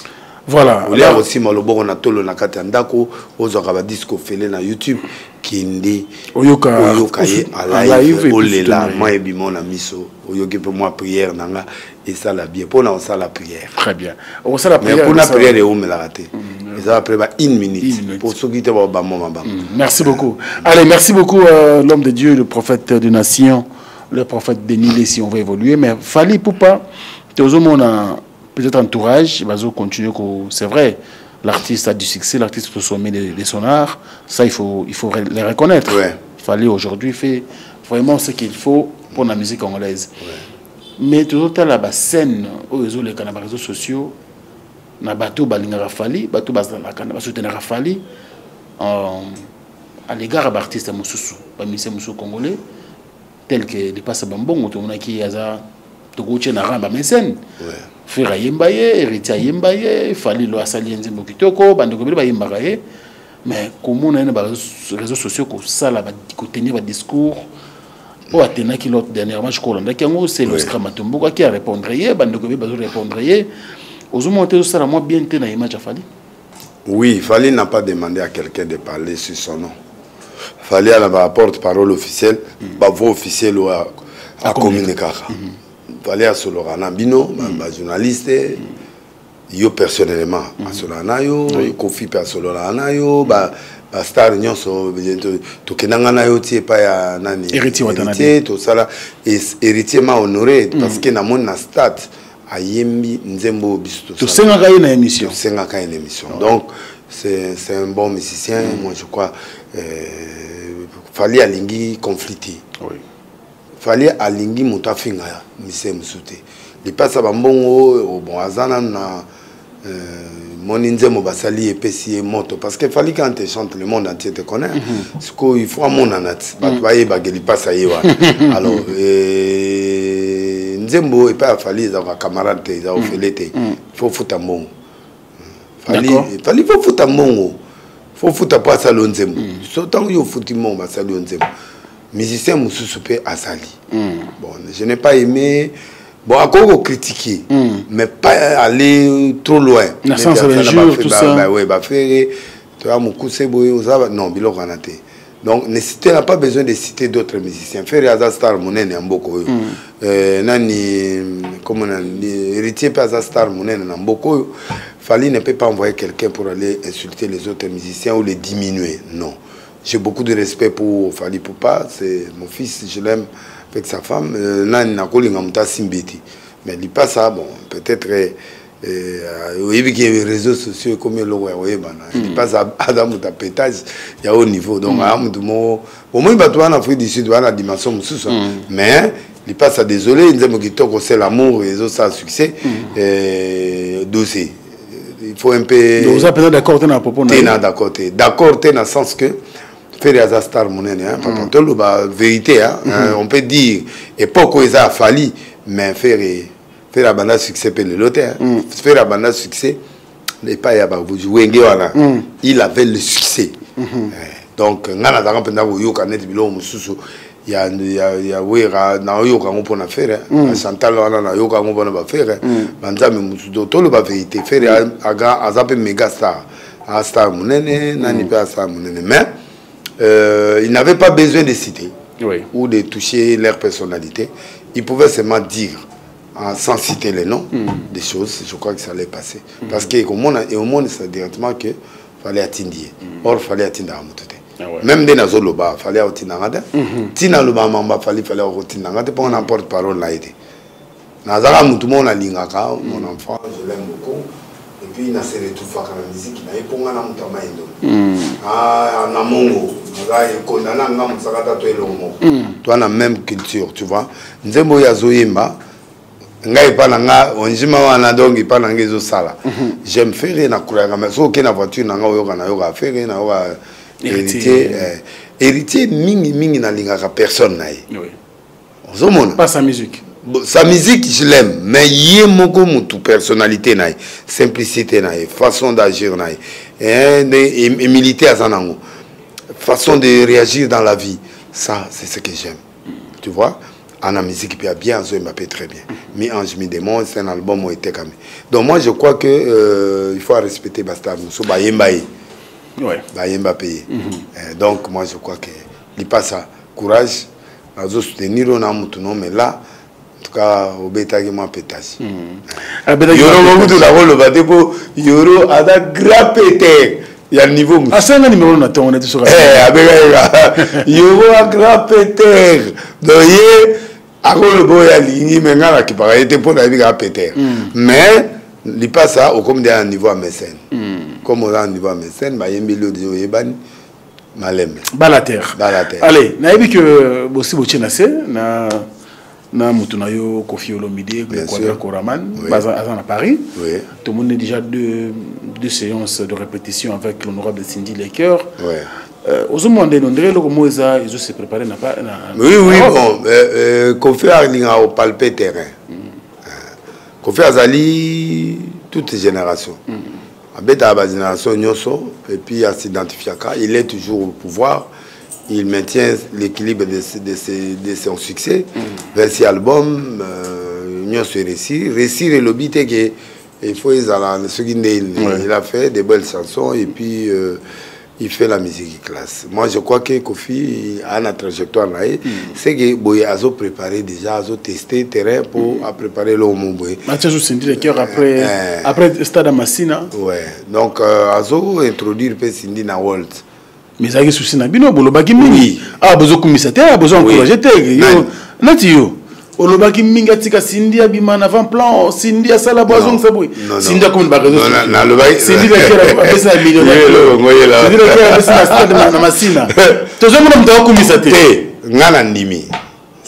Voilà. Olia kosima loboko na tolo na kati ya ndako, ozwaka badisque ofele na YouTube, kende oyoka, oyoka ye en live alive, et puis olela soutenir. Mwa ebima na miso, oyoki mpe mwa prière na nga esala bien mpona osala prière. Très bien. Okosala Mais prière. kuna Osala- prière eumelaka te, eza après ba une minute. Une minute. Po soki te babamo mabamo. Merci beaucoup. Allez, merci beaucoup, l'homme de Dieu, le prophète de nation, le prophète Denis, si on veut évoluer. Mais Fally Ipupa, tozomona peut-être entourage, bazo continuer que c'est vrai, l'artiste a du succès, l'artiste peut sommet de son art, ça il faut le reconnaître. Fally aujourd'hui fait vraiment ce qu'il faut pour la musique congolaise. Mais toujours la scène oyo ezoleka na ba réseaux sociaux, na bato balingaka Fally, bato bazalaka na basoutenaka Fally à l'égard ya baartiste mosusu, bamusicien mosusu congolais tel que Lipasa Bambongo, tomonaki aza tokotie na rang bamécène. Frère ayemba ye, Héritier ayemba ye, Fally lo asali ye nzembo kitoko, bandeko ebele bayembaka ye. Mais komona ye na baréseaux sociaux kosala kotenir badiscours oyo atenaki l'autre dernièrement, je crois olandaki yango, c'est l'Oscar Matomboka aki arépondre ye, bandeko ebele bazorépondre ye, ozomona te ezosala mwa bien te na image ya Fally. Oui, Fally n'a pas demandé à quelqu'un de parler sur son nom. Fally a la porte-parole officielle, ba voix officielle oyo akommunikaka. Fally asololaka na bino, ba journaliste, yo personnellement asololaka na yo, Kofi mpe asololaka na yo, ba star nyonso tokendanga na yo ti epai ya nani? Héritier Watanabe. Héritier, tosala Héritier m'a honoré parce que namoni na stade ayembi nzembo oyo biso tosala. Tosengaka ye na émission. Tosengaka ye na émission. Donc c'est un bon musicien. Moi, je crois, Fally alingi conflit te. Fally alingi moto afinga musicien mosusu te. Lipasa bambongo oyo, bon, aza nanu na moni nzembo basali epesi ye moto, parce que Fally, quand te chante, le monde entier te connaît. Sikoyo il faut amonana ti bato bayebaka Lipasa ye wana. Alors nzembo epai ya Fally ezalaka camarade te, eza ofele te, faut futa mbongo. Fally, Fally faut futa mbongo, faut futa mpo asali yo nzembo. So ntango yo ofuti mbongo, basali yo nzembo. Musicien mosusu mpe azali. Bon, je n'ai pas aimé. Bon, akoki kocritiquer, mais pas aller trop loin. Na sens ya l'injure, tout ça. Bah, ouais, bafere toya mokuse boye oza non, biloko wana te. Donc ne citer n'a pas besoin de citer d'autres musiciens. Ferre aza star monene ya mboka oyo. Nani, comment, nani, Héritier mpe aza star monene na mboka oyo. Fally ne peut pas envoyer quelqu'un pour aller insulter les autres musiciens ou les diminuer, non. J'ai beaucoup de respect pour Fally Ipupa, c'est mon fils, je l'aime avec sa femme. Nani nakolinga moto asimbi te. Mais Lipasa, bon, peut-être oyebi ke réseaux sociaux ekomi eloko ya koyebana. Lipasa aza moto ya pétage ya haut niveau, donc aya moto moko omoni bato wana Afrique du Sud wana dimension mosusu. Mais Lipasa, désolé, nzembo kitoko, c'est l'amour, ezosala succès, dossier il faut un peu Donc oza peut-être d'accord te na propos na te ye. Na d'accord te, d'accord te na sens que Ferre aza star monene, hein, papa, toloba vérité, hein. Hein, on peut dire époque oyo eza ya Fally, mais Ferre, Ferre abanda succès mpe lelo te, hein. Ferre abanda succès epai ya Wenge wana, il avait le succès. Donc nga nazalaka mpenza koyoka neti biloko mosusu ya Wera, nayoka yango mpona Ferre. Chantal wana nayoka yango mpona baFerre, banzambe mosusu. Donc toloba vérité, Ferre aza mpe méga star, aza star monene, nani mpe aza star monene, mais il n'avait pas besoin de citer ou de toucher leur personnalité. Il pouvait seulement dire, sans citer les noms, des choses, je crois que ça allait passer. Parce que au monde, et au monde, c'est directement que Fally atindi ye. Or Fally atindaka moto te. Ah ouais. Même nde nazoloba, Fally aotindanga te. Ntina aloba mamba Fally, Fally akotindanga te mpo na porte parole na ye te. Nazalaka motu moko nalingaka mon enfant, je l'aime beaucoup, et puis na se retrouvaka na musique na ye mpo nga na moto ya Mayindombe. Ah, na mongo naza ekondana nga mosaka ta to eloko moko, toa na même culture, tu vois. Nzembo oyo azoyemba ngai epa na nga onjima wana, donc epa na nga ezosala. J'aime Ferre, nakulaka, mais soki oke na voiture na nga, oyoka, nayoka Ferre, nayoka Héritier. Héritier mingi mingi nalingaka personne na ye. Ozomona? Pas sa musique. Sa musique, je l'aime, mais ye moko mutu, personnalité na ye, simplicité na ye, façon d'agir na ye, humilité aza nango, façon de réagir dans la vie, ça c'est ce que j'aime, tu vois. Ana musique puis bien, azoyemba mpe très bien. Mi ange mi démon, c'est un album oyo etekami. Donc moi je crois que il faut respecter bastar mosusu bayemba ye, bayemba mpe ye. Donc moi je crois que Lipasa, courage, nazo soutenir oyo na mutu no, mais là en tout cas obetaki mwa petasi. Yoro mokutu nakoloba te, mpo Yoro aza grand peter ya niveau mosusu. Asenga numéro na ntongo neti soki Abengaki ka Yoro a grand peter, donc ye akoloba oyo alingi, mais ngai nakipaka ye te mpo nayebi kaka peter. Mais Lipasa, okomi deya na niveau ya mécène. Comme oza na niveau ya mécène, bayembeli oyo deja oyebani malembe. Bala terre. Bala terre. Allez, nayebi que bosi botie na se na moto na yo Kofi Olomide, Bien Quadra sûr. Koraman, Oui. baza aza na Paris. Oui. Tout le monde déjà deux séances de répétition avec l'honorable Cindy Le Cœur. Ozomona ndenge ondire eloko moko eza ezo se préparer na Oui, na Europe. bon, Kofi alingaka kopalper terrain. Kofi azali toute génération. Abetaka bagénération nyonso et puis asidentifiaka. Il est toujours au pouvoir. Il maintient l'équilibre de son succès. 26 albums, nyonso réussir. Réussir elobi te ke il faut ezala soki nde il a fait des belles chansons et puis il fait la musique classe. Moi je crois que Kofi a une trajectoire na ye. C'est que boye azo préparer déjà, azo tester terrain pour à préparer le moment boye. Mathieu Cindy Le Cœur après après stade à Massina. Ouais. Donc azo introduire pe Cindy na World. Mais ezalaki souci na bino, bolobaki mingi. Ah, bozokumisa te, bozo encourager te. Yo Nani? Nati yo. Olobaki mingi atika Cindy abima na avant plan, Cindy asala bo azongisa boye. Non, non. Cindy akomi na ba réseaux Non, sociaux. nalobaki Cindy Le Cœur apesa na millionnaire. Ye eloko ngo ye la. Cindy Le Cœur apesa na stade na Masina. Tozomona moto akokumisa te. Te, nga na ndimi.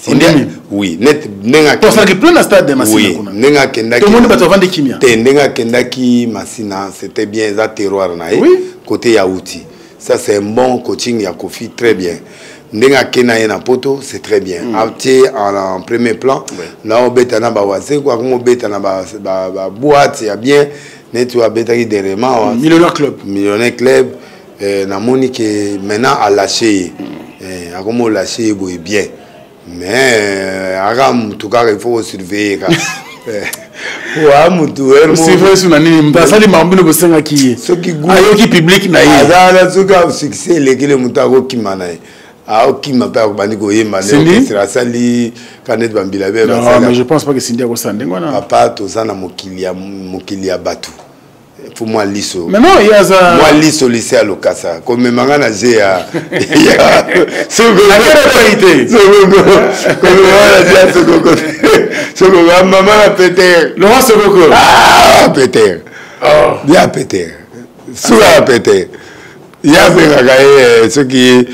Cindy, Ondimi? oui, net ndenge akendaki. Tosalaki plein na stade de Masina Oui, kuna. ndenge akendaki. Tomoni bato bavandi kimia. Te, ndenge akendaki Masina, c'était bien, eza terroir na ye. Côté ya outil. Ça c'est un bon coaching ya Kofi, très bien. Ndenge akenda ye na poto, c'est très bien. Atie en premier plan. Na obeta na ba wazeko, akomo obeta na ba boîte ya bien. Neti oyo abetaki dernièrement, wa. Millionnaire Club. Millionnaire Club. Namoni ke maintenant a lâché ye. Akomo lâché ye boye bien. Mais aka mutu kaka il faut surveiller kaka. Wa mutu, Surveiller sur na nini? Mutu asali makambo bino bosengaki ye. Soki goût Ayoki public na ye. Aza na soki a succès elekeli mutu akokima na ye. Aokima mpe akobandi koyemba nde Cindy? orchestre asali ka neti bambila be Non, basali. mais je pense pas que Cindy akosala ndenge wana. Papa, toza na mokili ya bato. Faut mwa liso. Mais non, il y a ça. Mwa liso lycée ya Lokasa. Komemanga na je ya Sokoko. Akende te. Sokoko. Komemanga na je ya Sokoko. Sokoko, ah, mama na Peter. Laurent Sokoko. Ah, Peter. Oh. Ya Peter. Suka ya Peter. Ya bengaka ye soki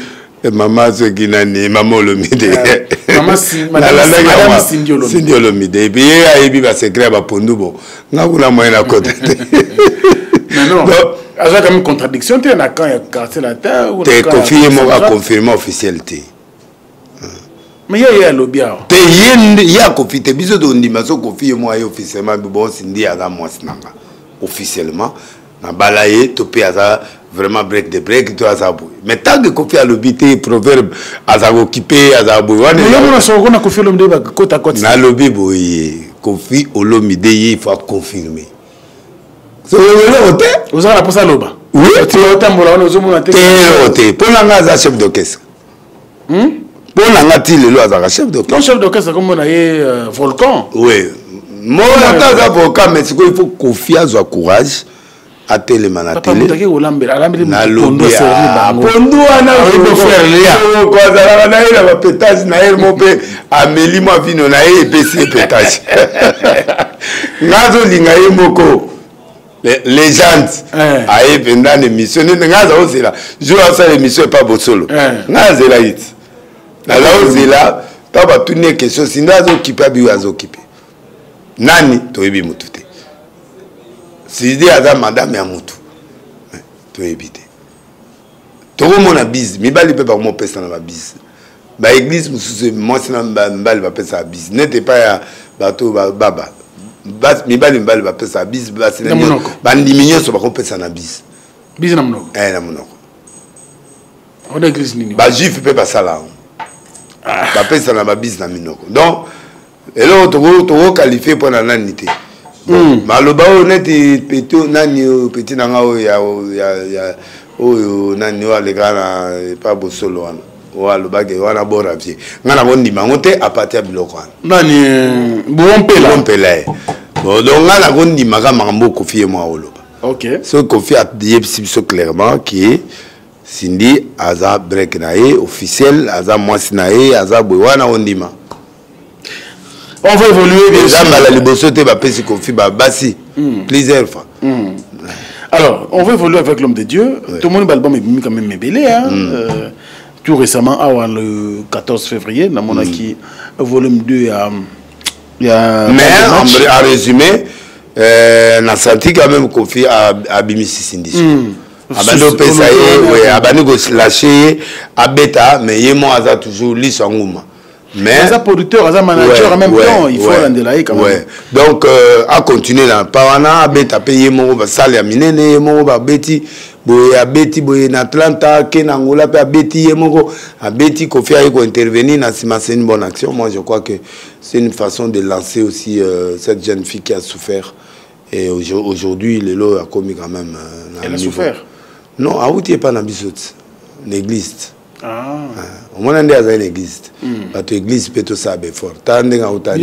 mama soki nani, mama Olomide. Ah, mama madame Nalandaki madame yango. Cindy Olomide. Cindy Olomide. Et puis ye ayebi ba secret ya bapondu bo. Nga kuna moyen na kota te. Mais non. Donc, aza quand même contradiction te na camp ya Quartier Latin ou na Te camp ya Kofi ye moko Central. aconfirme officiel te. Mais ye alobi awa. Te, ye nde, ye akofi te, biso tondima so Kofi ye moko aye officiellement bon Cindy aza mwasi na nga officiellement nabala ye to mpe aza vraiment break de break to aza boye. Mais tant que Kofi alobi te, proverbe aza kokipe aza boye wana. Mais yo mona soko na Kofi Olomide ba kota kota. Nalobi boye, Kofi Olomide ye il faut confirmer. So eloko te. Ozala na posa loba. Oui. Tu otambola wana ozomona te. Te, eloko te. Mpo na nga aza chef d'orchestre. Mpo na nga ti lelo azalaka chef d'orchestre. Non, chef d'orchestre comme na ye Volcan. Oui. Mona ata aza Volcan, mais sikoyo il faut Kofi azwa courage atelema na Papa, télé. moto ake kolambela, alambeli moto Nalobi, pondu, aservi ah, bango. pondu wana, Ah, oui, frère Léa. Soko azalaka na ye na bapétage na ye mo mpe ameli mwa vino na ye epesi ye pétage. Nga azolinga ye moko légende. Aye mpenza na émission nini nga aza kozela jour asala émission epa bosolo. Nga azelaki ti naza kozela ntango batuni ye question Cindy azokipe abi oyo azokipe nani, toyebi mutu te. Cindy aza madame ya mutu, toyebi te. Tokomona bise, mibali mpe bakomopesa na babise. Baeglise mosusu mwasi na mibali bapesaka bise neti epai ya bato baba mibali mibali bapesaka bise, basi bandimi nyonso bakopesa na bise. Bise na monoko? Eh, na monoko. Wana eglise nini? Bajuif mpe basala yango, ah. Bapesa na babise na minoko. Donc eloko tokoqualifie mpo na nani te. Maloba oyo neti peto nani oyo peti na nga oyo ya oyo nani oyo aleka na epa bosolo wana oyo alobaki wana bora vie, ngai nakondima yango te apati ya biloko wana. Nani? Euh, Bompela. Bompela ye. Bon, donc ngai nakondimaka makambo oyo Kofi ye mwa oloba. Okay. Soki Kofi ayebisi biso clairement ke Cindy aza break na ye officiel, aza mwasi na ye, aza boye wana, ondima. On va évoluer bien. Eza mbala liboso te bapesi Kofi babasi plusieurs fois. Alors, on va évoluer avec l'homme de Dieu. Ouais. Tout le monde album est quand même ébélé. Hein? Euh, tout récemment, ah, le 14 février, dans mon acquis, volume 2, il y a. Mais en, en résumé, euh, na senti quand même Kofi abimisi Cindy. Abandi opesa ye, abandi kolâche ye abeta, mais ye mo aza toujours liso ya nguma. Mais aza producteur, aza manager, ouais, en même, ouais, temps il faut alandela ye quand même. Ouais. Donc euh, acontinue na pa wana, abeta mpe ye moko basale ya minene, ye moko babeti boye, abeti boye na Atlanta, ke na Angola mpe abeti ye moko abeti. Kofi aye kointervenir na nsima. C'est une bonne action. Moi, je crois que c'est une façon de lancer aussi cette jeune fille qui a souffert et aujourd'hui lelo akomi quand même euh, na Elle a souffert? Non, awuti epa na biso ti na église. Ah. Omona nde azali na église te. Bato église mpe tosala baeffort, tala ndenge auta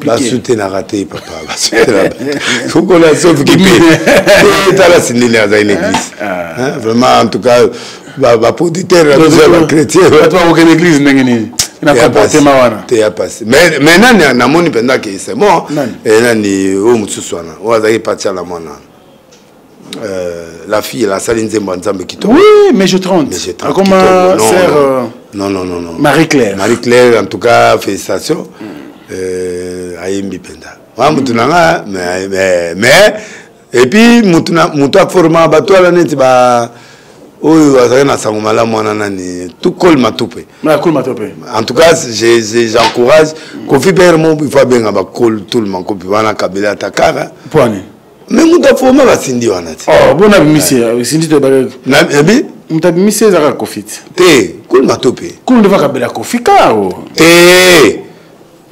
basutenaka te papa, basutenakokola soki mpe tala sindeli azali na église. Ah. Vraiment, en tout cas baproducteur na biso ya bachrétien. Bato bakokende église ndenge nini na comportement wana? Te, ya pasi. Mais nani namoni mpenza ke c'est bon, nani oyo mosusu wana oyo azalaki patiala mwana wana, la fille asali nzembo ya Nzambe kitoko. Oui, mais je 30. Mais je 30. Comme sœur non, non, non, non. Marie Claire. Marie Claire, en tout cas félicitations. Ayembi mpenza wana mutu na nga, mais et puis mutu na mutu aforma bato wana neti ba oyo azalaki na sango malamu wana, nani, tukol matupe. Kol Matupe. En tout cas, j'encourage Kofi père mo, il faut abenga bakol tout le monde wana kabila atakara. Poani? Mais moto aforma basindi wana te. Oh, bona abimisi Cindy to ebi. Moto abimisi ezaka Kofi te. Te, kol Matope. Kul nde vakabela Kofi ka o. Te,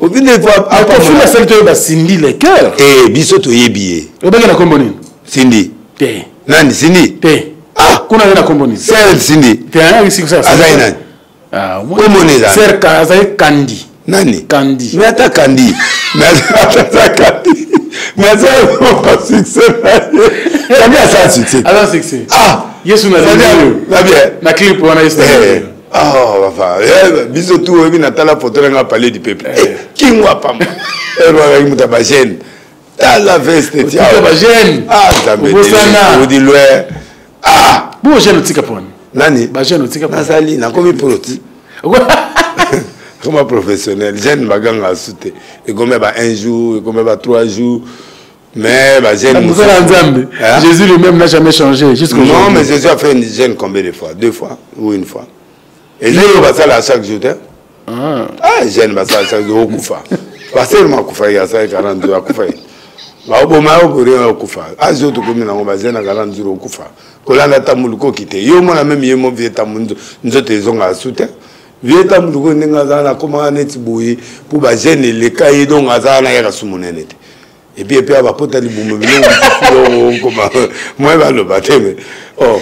obinde. Kofi asali toyeba Cindy Le Cœur. Te, biso toyebi ye. Obaki na kombo nini? Cindy. Te. Nani Cindy? Te. Ah, kuna ye na kombo nini? Sœur Cindy. Te, azali nani? Kombo nini? Sœur azali Kandi. Nani? Kandi. Mais ata Kandi, mais ata Kandi, mais aza succès na ye. Kandi asala succès. Aza succès. Ah. Yesu na na bien. Na clip wana Yesu. Oh, papa, biso tu oyebi natala photo na nga palais du peuple. Kingwa pamba. Erwakaki moto ya bagene. Tala veste tia. Bagene. Ah, Nzambe. Obosana. Odi loin. Ah! Bo jeune otika poni. Nani? Ba jeune otika poni. Nazali nakomi pro ti. Koma professionnel, jeune baganga asu te. Ekomi ba un jour, ekomi ba 3 jours. Mais bah, jeune. Hein? Jésus lui-même n'a jamais changé jusqu'au Non, mais Jésus a fait une jeûne combien de fois? Deux fois ou une fois. Et lui, il va ça là chaque jour. Hein? Ah, ah jeûne, va ça chaque jour. Okufa. Basele akufa ya ça 40 jours akufa. Baoboma yo boye okufa. Azo tokomi nango bajeûne 40 jours okufa. Kolanda tamulukoki te. Yo mona même ye mo vie tambu nzoto ezonga su te. Vie tamuluko ndenge aza na komaka neti boye mpo bajeûne eleka ye, donc aza na yaka su monene te. Et puis abapota libumu biloko mosusu okoma moye baloba te. Me oh,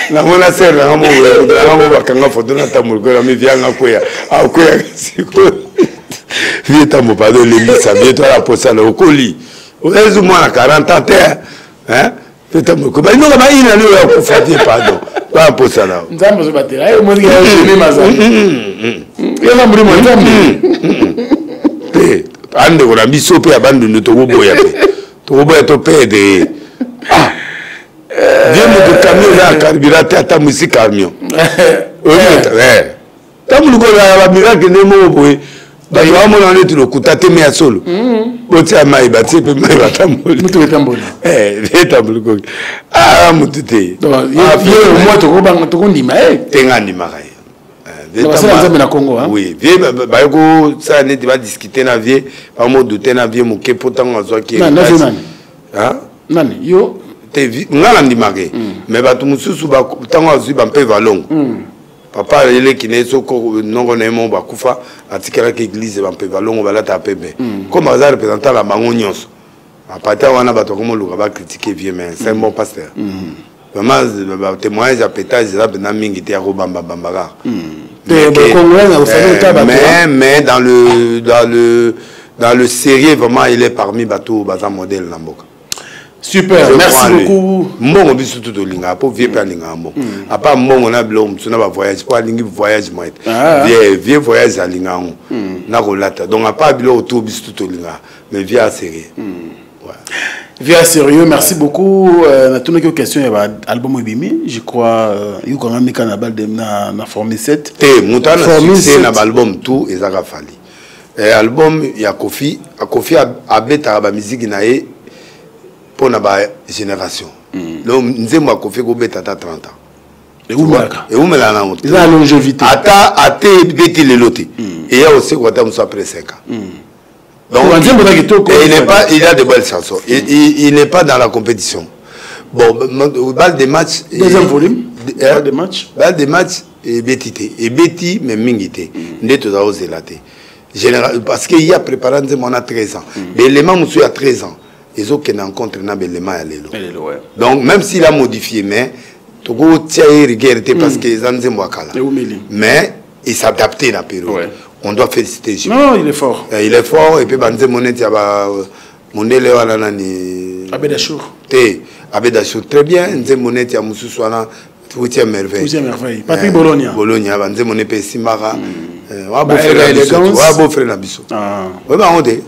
namona sœur nanga moko bakanga foto na tambuliko na mi vianga kweya, akweyaka sikoyo. Vie tambo, pardon, olembisa vie to ala posala okoli ezu mwana 40 ans te, hein? Pe balinoka baina ni oyo akufa te, pardon, baposala. Nzambe azobatela ye moninga ya jemi mazali yanga molimo ya Nzambe. Te, andeko na biso mpe ya Bandundu, tokoboya mpe tokoboya topede ye. Ah, vie moto camion eza ya carburant te, ata mwisi camion ntango likolo ya bamiracle nde moko boye. Bato bamona neti lokuta te, me ya solo. Botia mai, batie mpe mai, batamboli. Mutu etamboli. Eh, etamboli koki. Ah, mutu te. Ye au moins tokobanga, tokondima ye. Te, nga ndimaka ye. Basala Nzambe na Congo. Oui, vie baye kosala neti badiscute na vie, bamodute na vie moke mpo ntango azwaki. Na vie nani? Nani yo? Te, nga nandimaka ye, mais bato mosusu, ntango azwi bampe valongo, papa eleki na ye, soko noko na ye moko bakufa, atikelaki église bampe valongo balataka pembe, comme aza représentant na bango nyonso. Apata wana, bato bakomoluka bacritique vieux, mais c'est un bon pasteur vraiment. Batémoignage ya pétage eza mpenza mingi te, ya kobambabamba kaka. Mais dans le sérieux, vraiment, il est parmi bato baza modèle na mboka. Super, merci beaucoup. Mbongo biso tu tolingaka, mpo vie mpe alingaka mbongo. Apa mbongo na biloko mosusu na bavoyage, mpo alingi voyage mwa ete vie voyage alinga yango na kolata. Donc apa biloko to biso tu tolingaka, mais vie sérieux. Vie sérieux, merci beaucoup. Natunaki question ya album ebimi, je crois yokanga mika na bal na Formule 7. Te, moto ana succès na baalbum tout ezaka Fally. Album ya Kofi, Kofi abetaka bamiziki na ye mpo na bagénération. Donc nzembo ya Kofi ekobeta ata 30 ans. Ewumelaka. Ewumelaka nango. Eza na longévité. Ata ate ebeti lelo te, eya osekwa ata mosu après 5 ans. Donc, et il n'est pas, il a de belles chansons. Il n'est pas dans la compétition. Bon, balle de match. Deuxième volume. Balle de match. Balle de match ebeti te. Ebeti, mais mingi te. Nde toza ozela te. Général, parce qu'il y a préparé nzembo wana 13 ans. L'élément mosusu ya 13 ans, ezokende en contre na belema ya lelo. Donc même s'il a modifié, mais tokotia ye rigueur te parce que eza nzembo ya kala. Mais il s'adaptait na période. On doit féliciter Jimmy. Non, il est fort. Il est fort et puis banzembo neti ya ba mondele wana nani? Abedachour. Te, Abedachour très bien, nzembo neti ya mosusu wana, Huitième merveille. Huitième merveille. Patrick Bologna. Bologna, banzembo ne pe simbaka. Wa beau frère na biso. Wa beau frère na biso. Oyeba yango te.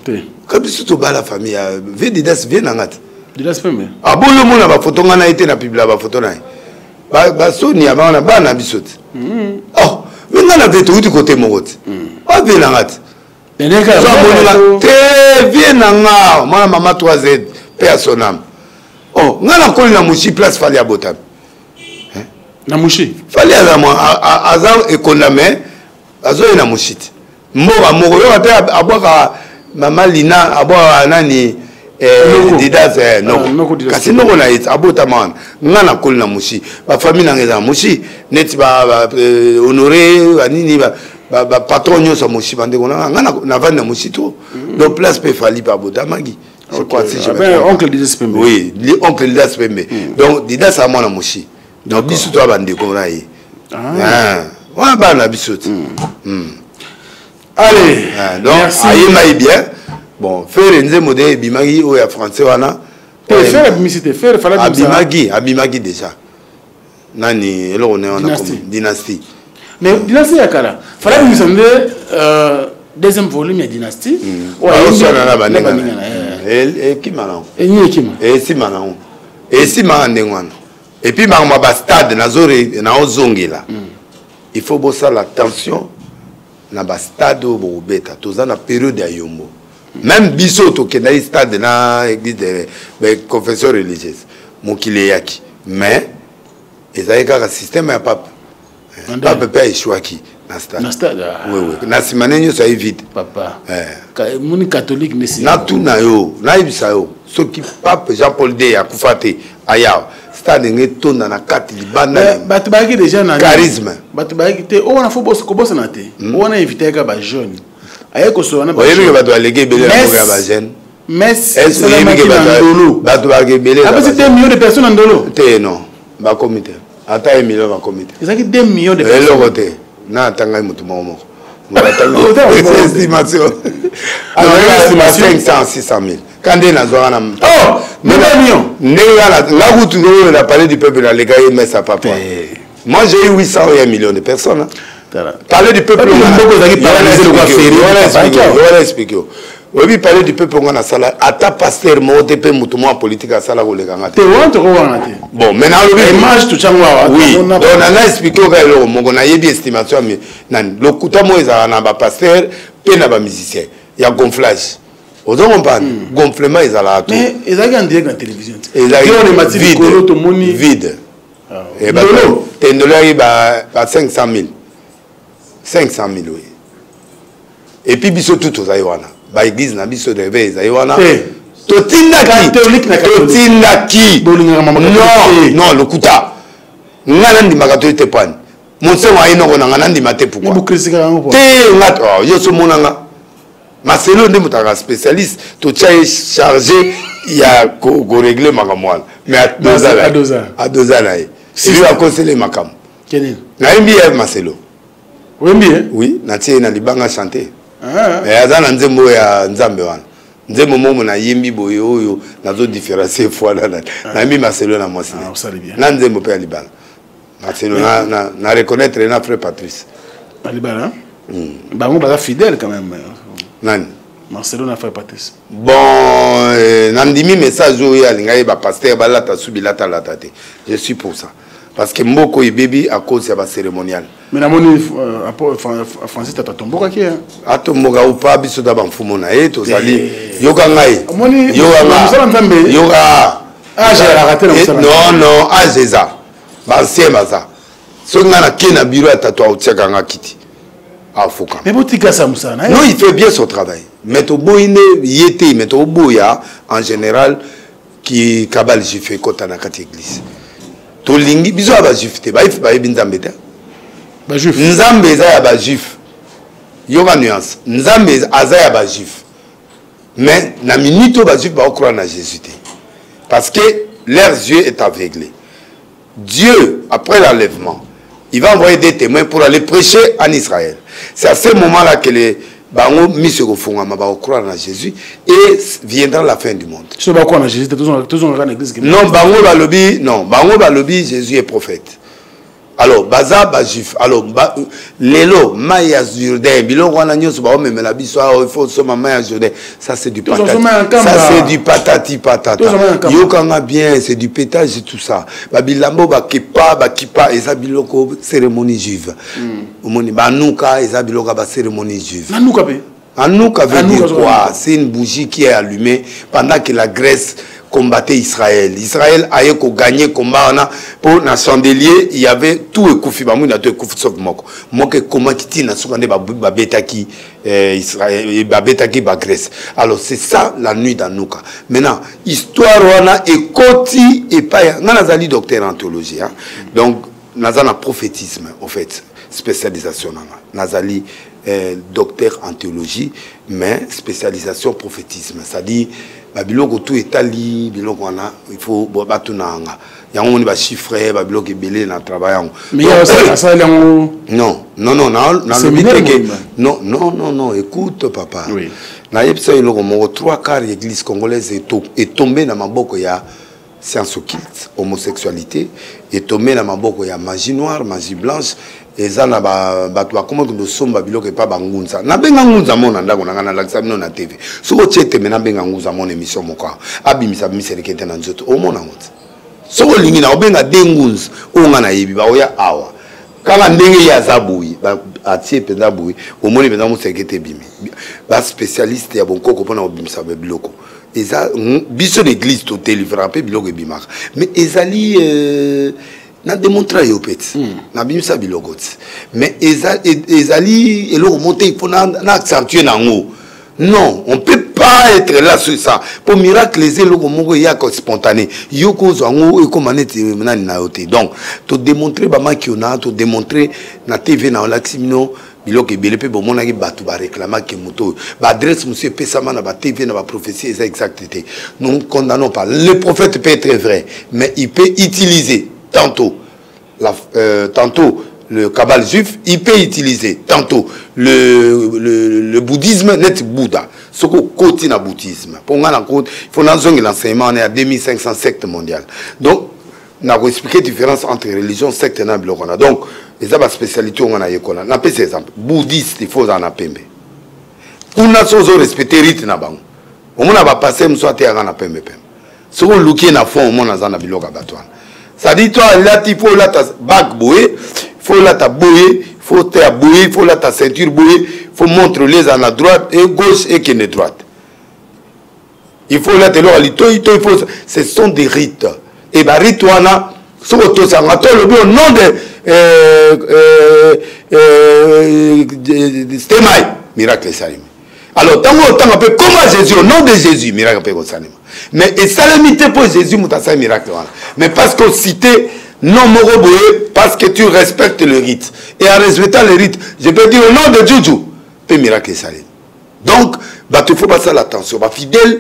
Ka biso tobala famille ya vie Didas, vie na nga te. Didas Pembe. Ah bon, yo mona bafoto nga na ye te na publia bafoto na ye. Basoni ya bana bana biso te. Oh, me nga na vie touti kote moko te. Ba vie na nga te. So amonela te vie na nga mwana mama 3Z mpe ya sonam. Oh, nga nakoli na Mushi, place Fally abotami. Na Mushi. Fally aza aza ekonda, mais azoye na Mushi te. Mboka moko yoka te, abwaka mama Lina, abwaka nani, Didas, noko, kasi noko na ye abotama wana. Nga nakoli na Mushi, bafamille nanga eza na Mushi, neti Honoré banini, bapatron nyonso ya Mushi, bandeko nanga. Nga navandi na Mushi to, donc place mpe Fally mpe abotamaki. Je crois, si je me trompe. Oncle Didas Pembe. Oui, oncle Didas Pembe. Donc Didas a mwana Mushi. Donc biso to bandeko na ye. Wana bana biso te. Allez. Donc ayemaki bien. Bon, Ferre nzembo de ebimaki oyo ya français wana. Te, Ferre abimisi te, Ferre fala. Abimaki, abimaki déjà. Nani eloko ne wana? Dynastie. Mais Dynastie ya kala, fala abimisa nde deuxième volume ya Dynastie. Oswana na baninga ekima nango. Enyi ekima. Esima nango, esimaka ndenge wana. Et puis makambo ya bastade, naozongela, il faut bosala attention na bastade oyo bokobeta. Toza na période ya yombo. Même biso tokendaki stade na église de confession religieuse, mokili eyaki, mais ezalaki kaka système ya pape. Pape mpe aéchouaki na stade. Na stade. Oui, oui. Na nsima nde nyonso ayi vide. Papa moni catholique nesi. Natuna yo, nayebisa yo, soki pape Jean Paul II akufa te, aya stade nge etonda na kati, libanda. Bato bayaki déjà na charisme. Bato bayaki te oyo wana, fo kobosana te oyo wana invité yaka bajeune, aye kosola na Oyebi ke bato baleki ebele na mboka ya bajeune. Messe esalamaki na Ndolo. Bato baka ebele. Apesi 2 millions de personnes na Ndolo. Te, non, bakomi te, ata 1 million bakomi te. Ezalaki 2 millions de personnes. Eloko te, na atangai motu moko moko, estimation 500 600 000 ka nde nazwaka na ndenge nga kutu oyo na Palais du Peuple naleka ye mesa papa. Moi, j'ai eu 800 et 1 million de personnes. Palais du Peuple, wana explique yo. Oyebi, palais du peuple, nga nasala, ata pasteur moko te mpe moto moko ya politique asala koleka nga te. Wana tokowana te. Bon, mais nalobi image totyango awa. Oui, donc nanga expliquer oka eloko moko. Nayebi estimation ya nani. Lokuta moko ezalaka na bapasteur mpe na bamusicien ya gonflage, ozo comprendre? Gonflement ezalaka to. Mais ezalaki en direct na télévision te? Ezalaki vide, tomoni vide. Te, ndolo yaki ba 500 000, 500 000, oui. Et puis biso tu tozali wana, baéglise na biso de réveil ezali wana. Totindaki, totindaki. Non, non, lokuta. Nga nandimaka to ete pani monsengo aye noko na nga, nandima te. Pourquoi te? Nga yo so monanga Maselo nde moto azalaka spécialiste, totia ye chargé ya korégler makambo wana. Mais adoza na ye, ebi akosele makambo. Nayembi ye Maselo. Oyembi ye? Oui, natie ye na libanga chante. Mais aza na nzembo ya Nzambe wana, nzembo moko nayembi boye oyo nazodifférencier fois nayembi Maselo na mwasi na nzembo mpe ya libala. Marcelo na reconnaître na frère Patrice. Na libala bango baza fidèle quand même. Nani? Marcelo na frère Patrice. Bon, nandimi message oyo alinga ye, bapasteur balata su bilatalata te. Je suis pour ça, parce que mboka oyo ebebi à cause ya bacérémonial. Mais namoni Francis Tata atombokaki. Atomboka upa, biso ta bamfumo na ye tozali. Yoka ngai, yoka Nzambe. Yoka. Age alaka te na mosala. Non, non, age eza baancien baza. Soki ngai nake na bureau ya Tatu, aotiaka nga kiti, afuka. Mais botikasa mosala na ye. Non, il fait bien son travail, mais toboyi nde ye te. Mais toboya en général ki kabbale juif ekɔta na kati église. Tolingi biso ya bajuif te, bajuif bayebi Nzambe te. Nzambe eza ya bajuif, yoka nuance. Nzambe aza ya bajuif, mais na minute oyo bajuif baocroire na Jésus te, parce que leurs yeux est aveuglé. Dieu, après l'enlèvement, il va envoyer des témoins pour aller prêcher en Israël. C'est à ce moment-là que les bango miso ekofungama, bakocroire na Jésus et viendra la fin du monde. So bakocroire na Jésus te, tozongaka na église. Non, bango balobi non, bango balobi Jésus est prophète. Alors baza bajuif. Alors ba, lelo mai ya Jourdain, biloko wana nyonso baomemela biso awa, il faut soma mai ya Jourdain, ça c'est du patati, ça c'est du patati patata. Yokanga bien, c'est du pétage, tout ça. Babilambo bakepa bakipa eza biloko cérémonie juive. Omoni banuka eza biloko ya bacérémonie juive. Nanuka mpe. Hanouka veut dire quoi? C'est une bougie qui est allumée pendant que la Grèce combattait Israël. Israël a eu gagné combat pour na chandelier, il y avait tout ekufi, ba mwina tout ekufi sauf moko. Moko comment qui na soka nde ba betaki Israël, ba betaki ba Grèce. Alors c'est ça la nuit d'Hanouka. Maintenant, histoire wana ekoti epai nga nazali docteur en théologie, hein. Donc naza na prophétisme au fait, spécialisation nanga. Nazali docteur en théologie, mais spécialisation prophétisme, c'est-à-dire babiloko tout etali biloko wana, il faut batuna yanga yango. Moni bachiffre, babiloko ebele na travail yango. Asali yango. Non, non, non, nalobi te ke non, non, non, non. Écoute papa, oui. Nayebisa eloko moko: trois quarts église congolaise etombe na maboko ya science occulte, homosexualité, etombe na maboko ya magie noire, magie blanche. Eza na bato bakoma kosomba biloko epa bangunza. Nabenga ngunza mo na ndako na ngai, nalakisa bino na TV. Soki otie teme, nabenga ngunza mo na émission moko, abimisa bimiseleke te na nzoto, omona yango te. Soki olingi, na obenga de ngunza oyo ngai nayebi, baoya awa kaka ndenge ye aza boye, atie mpenza boye, omoni mpenza moseleke te ebimi. Baspécialiste ya bonkoko mpona kobimisa biloko eza biso na église, todelivraka mpe biloko ebimaka, mais ezali na démontre yo mpe ti nabimisa biloko ti, mais ezali eloko moko te. Il faut na accentuer nango. Non, on peut pas être là sur ça. Po miracle eza eloko moko eyaka spontané, yo kozwa yango ekóma neti nani na yo te. Donc todémontre bamaki ona, todémontre na TV na olakisi bino biloko ebele mpe bomonaki bato baréclamaki moto oyo. Baadresse mosusu epesama na batv na baprophétie eza exact te. Nous condamnons pas. Le prophète peut être vrai, mais il peut utiliser tantôt le kabbale juif, il peut utiliser tantôt le bouddhisme, net Bouddha. Ce qu'on continue na bouddhisme. Pour nga, il faut l'enseignement, on est à 2500 sectes mondiales. Donc, on a expliqué la différence entre religion, secte et biloko. Donc, eza ba spécialité oyo nga nayekola. Napesa exemple: bouddhiste, il faut ozala na pembe. Kuna so ozo respecter rite na bango. Omona ba pasteur mosusu ateyaka na pembe pembe. Soki oluki ye na fond omona aza na biloko ya bato wana. C'est-à-dire toi alati faut olata bague boye, faut olata boye, faut oteya boye, faut olata ceinture boye, faut montre olie ezala na droite et gauche ekende droite. Il faut olata eloko ya litoyi to il faut ce sont des rites. Et ba rites wana soki otosa yango ata olobi au nom de euh, euh, euh, stemai miracle esalemi. Alors ntango otanga mpe koma Jésus au nom de Jésus miracle mpe ekosalema. Mais esalemi te mpo Jésus moto asali miracle wana, mais parce que ocite nom moko boye, parce que tu respectes le rite, et en respectant le rite je peux dire au nom de Juju mpe miracle esalemi. Donc bato il faut basala attention, bafidèle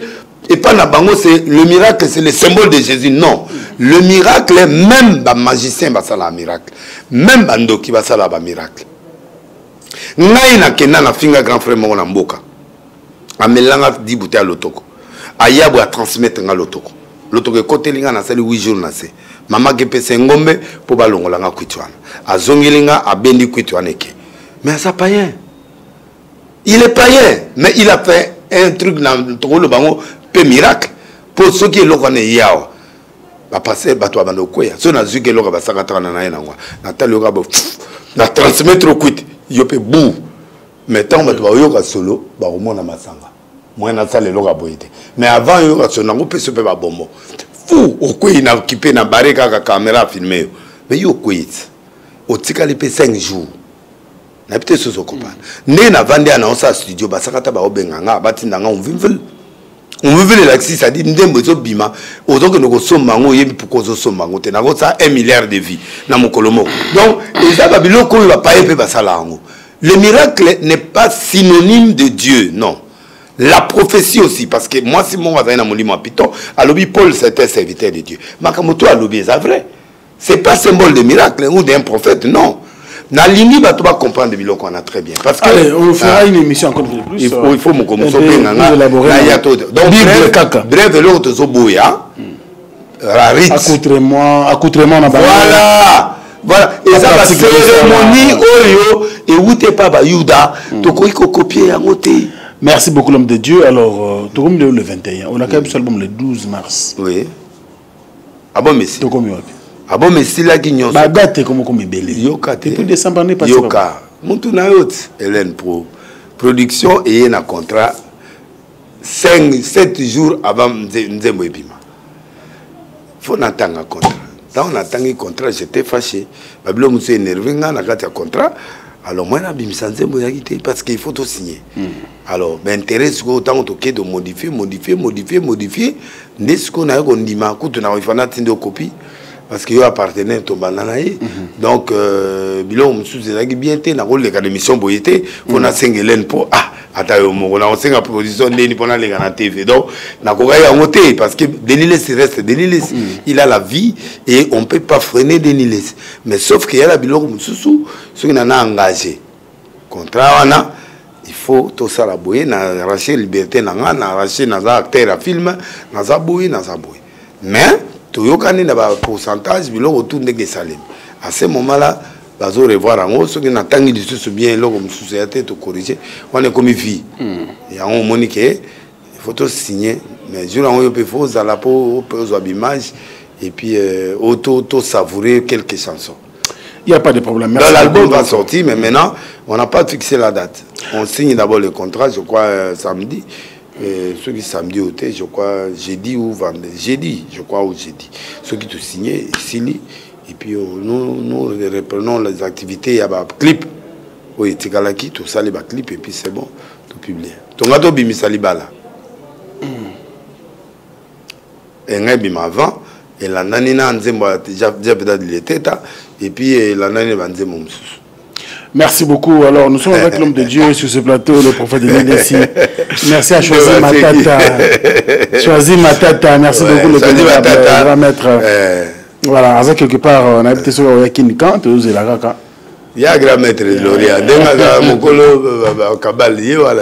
epa na bango c'est le miracle, c'est le symbole de Jésus. Non, le miracle, même bamagicien basala miracle, même bandoki basala bamiracle. Ngai nakenda nafinga grand frère moko na mboka, amelanga 10 bouteille ya lotoko, aya boye atransmettre nga lotoko, lotoko ekoteli nga, nasali 8 jours na se. Mama kepesa ngombe mpo balongola nga kwiti wana, azongeli nga abendi kwiti wana eke. Mais aza païen, il est païen, mais il a fait un truc na tokoloba bango mpe miracle. Mpo soki eloko wana eye awa, bapaster bato babanda kokweya. Soki nazwiki eloko basakataka na ye nango, natali yoka bo na transmettre okwiti yo mpe bu. Mais ntango bato bayoka solo bakomona masanga moyen nasala eloko ya boye te. Mais avant yoka solo nango mpe so mpe babombo fu okwei na kipe na bare kaka caméra afilme yo, mais yo okwei ti otikali mpe 5 jours nayebi te soki okopana ndenge navandi ya naosala studio basakata baobenga nga batinda nga omvimvile omvimvile elakisi sadi ndembo ezobima ozokende kosomba yango oyebi pourkoi ozosomba yango te. Nakosala 1 milliard de vie na mokolo moko. Donc eza babiloko oyo bapaye mpe basala yango. Le miracle n'est pas synonyme de Dieu, non. La prophétie aussi, parce que moi si moko azali na molimo ya Python alobi Paul c'était serviteur de Dieu, makambo to alobi eza vrai, c'est pas symbole de miracle ou d'un prophète, non. Nalingi bato bacomprendre biloko wana très bien parce que allez, on fera une émission encore plus. Il faut moko moso obenga nga naya to donc Bible kaka. Bref, eloko tozoboya rite accoutrement na bango. Voilà, voilà, eza bacérémonie oyo ewuti epa bayuda, tokoki kokopie yango te. Merci beaucoup l'homme de Dieu. Alors tokomi lelo le 21, on a quand même album le 12 mars. Oui. Album esili. Tokomi wapi? Album esilaki nyonso. Badate ekomi komi ebele. Yoka te. Depuis décembre année passée. Yoka. Mutu na yo ti Hélène Pro. Production eye na contrat 5 7 jours avant nzembo ebima. Faut natanga contrat. Ntango natangi contrat, j'étais fâché. Babilo mosusu énervé nga na kati ya contrat. Alors moi nabimisa nzembo ezalaki te parce qu'il faut to signer. Alors baintérêt sikoyo ntango tokei tomodifie modifie modifie modifie nde sikoyo naye kondima kutu na ifana atindi okopi parce que yo appartenait tobanda na ye. Donc biloko mosusu ezalaki bien te, nakoleka na émission boye te mpo nasenga Hélène mpo ah ata yo moko nakosenga production ndeni mpo naleka na TV. Donc nakokaki yango te parce que Denis Lessie reste Denis Lessie. Il a la vie et on peut pas freiner Denis Lessie, mais sauf que yala biloko mosusu soki nana engagé contrat wana il faut tosala boye na arracher liberté na nga na arracher, naza acteur ya film, naza boye naza boye, mais toyokani na ba pourcentage biloko tout ndenge esalemi. À ce moment là bazo revoir yango, soki natangi lisusu bien eloko mosusu ya te tocorrige wana ekomi vie. Yango omoni ke il faut tosigner, mais jour yango yo mpe faut ozala mpo ozwa bimage et puis auto to savourer quelques chansons. Il n'y a pas de problème. Merci. L'album va sortir, mais maintenant, on n'a pas fixé la date. On signe d'abord le contrat, je crois, samedi. Ceux qui samedi au je crois, jeudi ou vendredi. Jeudi, je crois, ou jeudi. Ceux qui te signent, Sili. Et puis, nous, nous reprenons les activités. Il y a un clip. Oui, Tikalaki, tout ça, les clips, et puis c'est bon, tout publié. Ton gâteau, Bimi Salibala. Et ngai bima avant elandani na nzembo ya Jeff Dad Leteta et puis elandani na banzembo mosusu. Merci beaucoup. Alors, nous sommes avec l'homme de Dieu sur ce plateau, le prophète de Lessie. Merci à Choisi Matata. Choisi Matata, merci beaucoup, le vénérable grand maître. Voilà, aza quelque part, on a habité sur Oyakin quand, tu la kaka. Ya grand maître Gloria, ndenge azala mokolo kabal ye wana.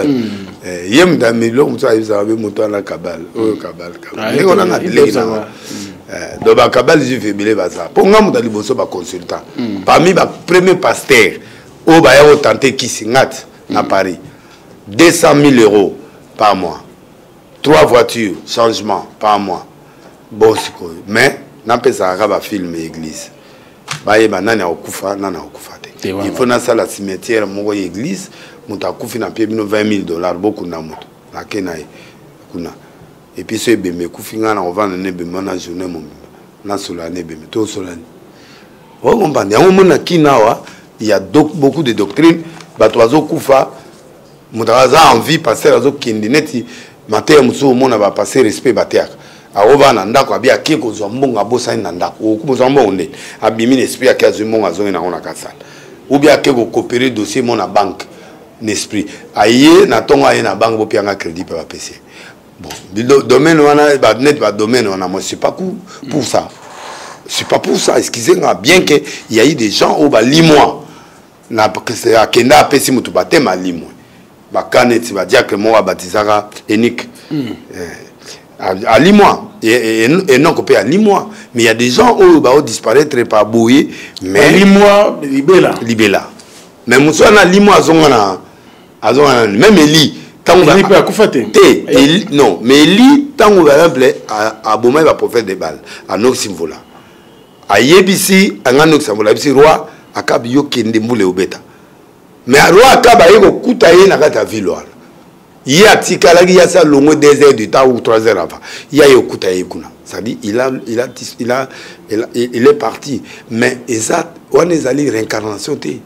Ye moto amilo moto ayebisaka be moto wana kabal oyo kabal kabal ndenge wana nga leki nanga. Donc bakabal juif ebele baza mpo nga moto ya liboso baconsultant parmi bapremier pasteur oyo baya kotante kisi ngati na Paris. 200 000 euros par mois, trois voitures changement par mois. Bon sikoyo, mais napesaka kaka bafilme église, bayeba nani akokufa, nani akokufa te. Il faut nasala cimetière moko ya église. Moto akufi, na pie bino 20 000 dollars, bokunda moto, nake na ye kuna. Et puis so ebembe ekufi, ngai na kovanda na ebembe wana journée mobimba, nasola na ebembe, tosolani, okomprendre yango. Omoni na kina awa, il y a beaucoup de doctrines. Bato bazokufa, moto aza en vie, pasteur azokende neti mateya mosusu. Omona bapaster respect bateyaka, akovanda na ndako, abi ake kozwa mbongo, abosani na ndako. Okozwa mbongo nde abimi na esprit, ake azwi mbongo, azongi nango na kasala, ou bien ake kokopere dossier mo na banque na esprit, aye na ntongo, aye na banque, bopianga crédit mpe bapesi ye. Bon, domaine wana, net badomaine wana, moi je suis pas pour ça, je suis pas pour ça, excusez-moi. Bien que il y a eu des gens oyo balimwa na akenda, apesi moto batema, alimwe. Baka neti badiacre moko abatisaka Enike, alimwa, Enoko mpe alimwa. Mais il y a des gens oyo baodisparaître par boye, mais alimwa libela. Libela. Mais mosu wana alimwa, azonga na, azonga na même Eli. Ntango mpe akufa te. Te, Eli non. Mais Eli, ntango par exemple abomaki baprophète de Baal, anokisi mvula, ayebisi anga nokisa mvula, ayebisi roi Akabi: yo kende, mbula eobeta. Mais roi Akabi aye kokuta ye na kati ya ville wana, ye atikalaki, ye asi alongwe 2 heures du temps ou 3 heures avant, ye aye kokuta ye kuna. C'est-à-dire il a, il a, il est parti. Mais eza wana ezali réincarnation te,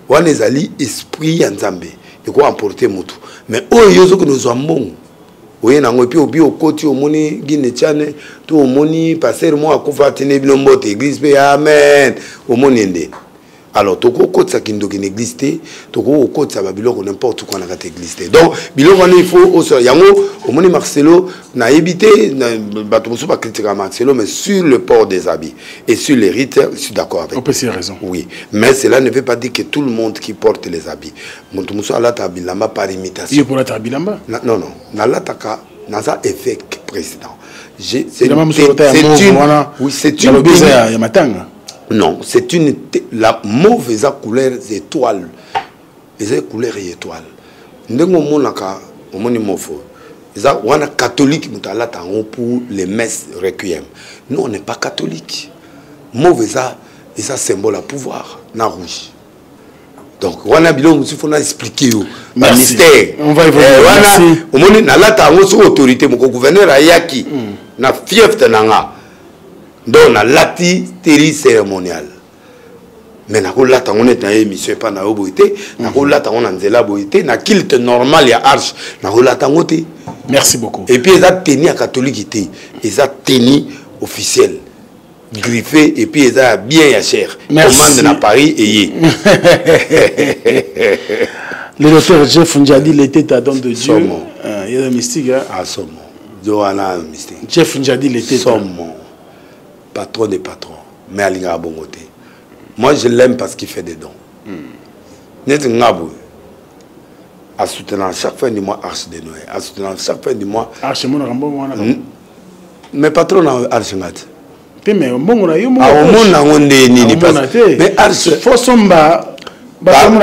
wana ezali esprit ya Nzambe eko emporte motu. Mais oyo yo ozokende ozwa mbongo, oye nango, et puis obi okoti, omoni Gine Tiane to omoni pasteur moko akufa, atindi bino mbote, église mpe amen, omoni nde. Alors tokokotisa kindoki na église te, tokoki kokotisa babiloko n'importe quoi na kati ya église te. Donc biloko wana, il faut osola yango. Omoni Marcelo, nayebi te, bato mosusu bakritikaka Marcelo, mais sur le port des habits et sur les rites, je suis d'accord avec. Opesi raison. Oui, mais cela ne veut pas dire que tout le monde qui porte les habits, moto mosusu alataka bilamba par imitation. Ye mpo bilamba. Non, non, nalataka, naza évêque président. C'est une, oui, c'est une ya matanga. Non, c'est une, la mauvaise couleur étoile, eza couleur ya étoile. Ndenge omonaka, omoni mauve eza wana catholique, moto alata yango pour les messes requiem. Nous, on n'est pas catholique. Mauve eza symbole ya pouvoir na rouge. Donc wana biloko mosusu fo na expliquer yo bamystère wana. Omoni, nalata yango soki autorité moko, gouverneur ayaki na fiefte na nga, donc nalati tenue cérémoniale. Mais nakolata yango neti na ye émission epa na yo boye te, nakolata yango na nzela boye te, na culte normal ya arche nakolata yango te. Merci beaucoup. Et puis eza tenue ya catholique te, eza tenue officielle griffé, et puis eza ya bien, ya cher. Commande na Paris eye. Le docteur Jeff Njadi Leteta, don de Dieu. Il y a un mystique, hein? Ah, somo do wana mystique. Jeff Njadi Leteta. Somo, patron des patrons, mais alingaka bongo te. Moi, je l'aime parce qu'il fait des dons. Neti nga boye, asoutenant chaque fin du mois Arche de Noël, asoutenant chaque fin du mois. Arche emonaka mbongo wana? Mais patron na arche nga te. Te, mais mbongo na yo. Aomona yango nde nini? Mais arche fo somba. Patron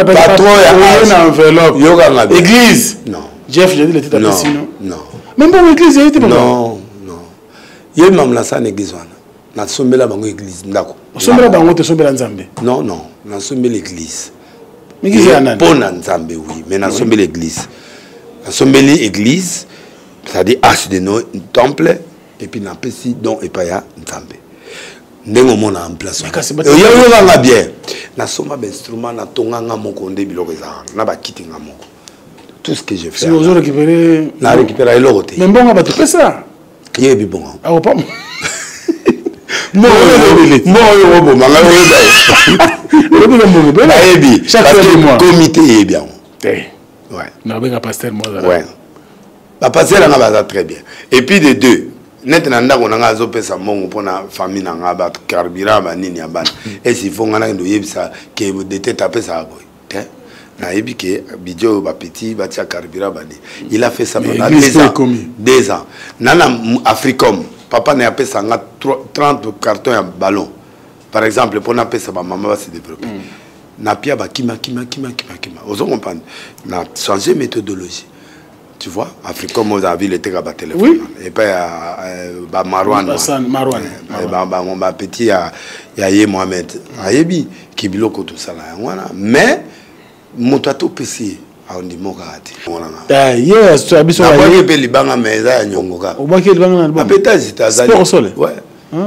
ya na enveloppe. Yokanga. Église. Non. Jeff Jadi Leteta. Non. Sino. Non. Mais mbongo église eyi te, papa. Non, non, ye mamu nasala na église wana, nasombela bango église ndako. Osombela bango te, osombela Nzambe. Non, non, nasombela église. Église ya nani? Mpo na Nzambe, oui, mais nasombeli église, nasombeli église, c'est-à-dire arche de Noé, temple, et puis napesi don epai ya Nzambe. Ndenge omona en place, oyokanga bien, nasomba bainstrument, natonganga moko nde biloko ezalaka na bakiti nga moko, tout ce que je fais. Ozo récupérer? Na récupéra eloko te. Mais mbongo bato pesa. Yebi bongo. Akopa. Mbongo oyo obomanga, oyeba. Nayebi parce que comité eyebi yango. Te, nabenga pasteur mo. Ouais, bapasteur yanga baza très bien. Et puis de deux, neti na ndako na nga, azopesa mbongo mpona famille na nga, bacarburant, banini ya bana. Esi ifo nga nakende oyebisa ke detete apesaka boye te? Nayebi ke budget oyo bapeti batia carburant bani. Il a fait ça pendant 2 ans, 2 ans. Na Africom, papa na ye apesa nga 30 carton ya ballon par exemple, mpona apesa bamama base développer. Na pia bakima kima kima kima kima. Ozo comprendre? Na changer méthodologie. Tu vois, Africom oza ville eteka ba téléphone. Oui. Et puis euh, ba Marwan. Hassan Marwan. Eh, ba ba ba petit ya ya ye Mohamed. Ayebi ki biloko tout ça là yango mais moto atopesi ye aondima kaka te. Eh, ye so biso ba ye pe libanga mais eza ya nyongo kaka. Obaki libanga na libanga. Apeta zita azali. Sole. Ouais. Ah.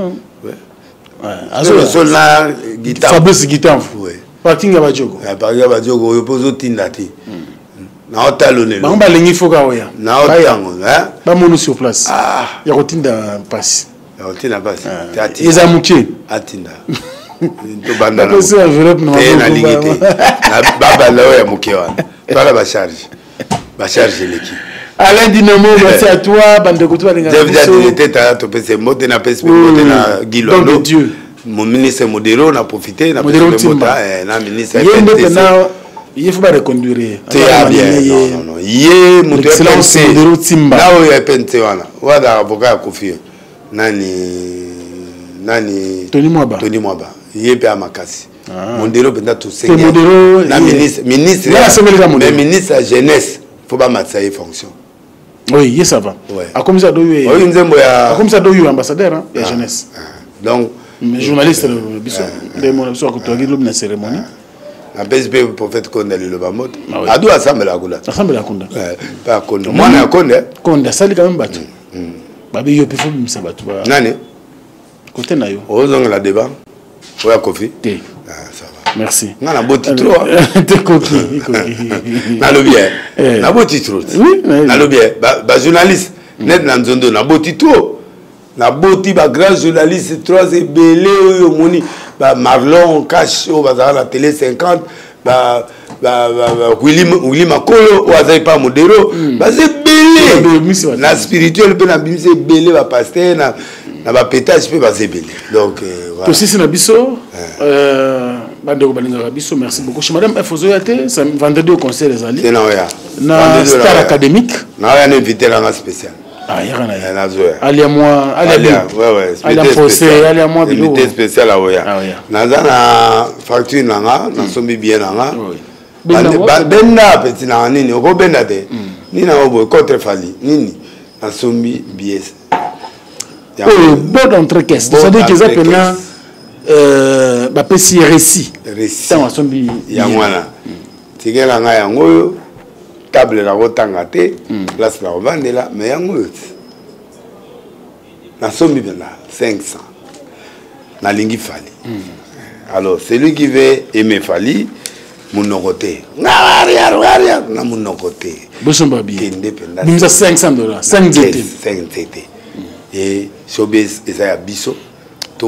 Ouais. Ouais. Azol na guitare. Fabrice Guitamfu. Ouais. Parking ya Badjogo. Ya parking ya Badjogo oyo pozo tinda te. Naotalo lelo. Bango balingi foka oya. Naotango, hein? Bamono sur place. Ah. Ya kotinda pasi. Ya kotinda pasi. Ah. Eza moke. Atinda. Tobanda na. Napesi enveloppe na te nalingi te. Na babanda oyo ya moke wana. Tala ba charge. Ba charge eleki. Alain Dynamo, merci à toi. Bande koto balinga. Jeff Jadine teta topesi mbote na pesi mbote na Guy Londo. Dieu. Mon ministre Modero na profité na Modero Timba eh, na ministre Ye nde pena ye faut ba reconduire ye. Te ya bien. Non non non. Ye moto ya PNC. Modero Timba. Na oyo ya PNC wana. Wana avocat ya Kofi. Nani nani Tony Mwaba. Tony Mwaba. Ye pe makasi. Ah. Modero penda tosengi. Modero na ministre ministre. Na ministre ya jeunesse faut bamatisa ye fonction. Oui, ye ça va. Ouais. Akomisa do yo. Oyo nzembo ya Akomisa do yo ambassadeur hein, ya ah, jeunesse. Ah. Donc mais journaliste euh, biso nde mona biso akotoki lobi na cérémonie. Napesi mpe prophète Konde liloba moto. Ah Adu asambela kuna. Asambela kuna. Pa Konde. Mwana ya Konde. Konde asali quand même bato. Mm. Babi yo pe faut bimisa bato ba. Nani? Côté na yo. Ozongela débat. Oya Kofi. Te. Ah, ça va. Merci. Nga na boti trop. Te koki, koki. Nalobi eh. Na boti trop. Oui, nalobi eh. Ba, ba journaliste net na nzondo na boti trop. Na boti ba grand journaliste trois ebele oyo omoni ba Marlon Cash oyo bazalaka na télé 50 ba ba, ba, ba Willy, Willy Makolo oyo azali pa modero mm. baza ebele na spirituel mpe na bimisi ebele ba pasteur na na ba pétage mpe baza ebele donc euh, voilà. tosisi na biso euh, bandeko balingaka biso merci beaucoup chez madame f ozoya te vendredi au concert ezali te naoya na star académique naoya na invité nanga spécial Ah, yaka na ye. Nazoya. Alia mwa alia ouais ouais. Alia procès, alia mwa biloko. Invité spécial aoya. Ah, Naza na facture na nga, nasombi bien na nga. Benda petit na nini, okobenda te. Nini na boye contre Fally, nini? Nasombi billet. Oyo bon d'entrée caisse. C'est-à-dire qu'ils eza pena euh bapesi récit. Récit. Tango asombi yango wana. Tikela nga yango oyo. Table nakotanga te, hmm. place nakovandela, mais yango oyo te. Nasombi mpenza 500. Nalingi Fally. Hmm. Alors, celui qui veut aimer Fally, monoko te. Na monoko te. Bosomba bien. Kende mpenza. Bimisa 500 dollars, 5 nzete. 5 nzete. Et showbiz eza ya biso.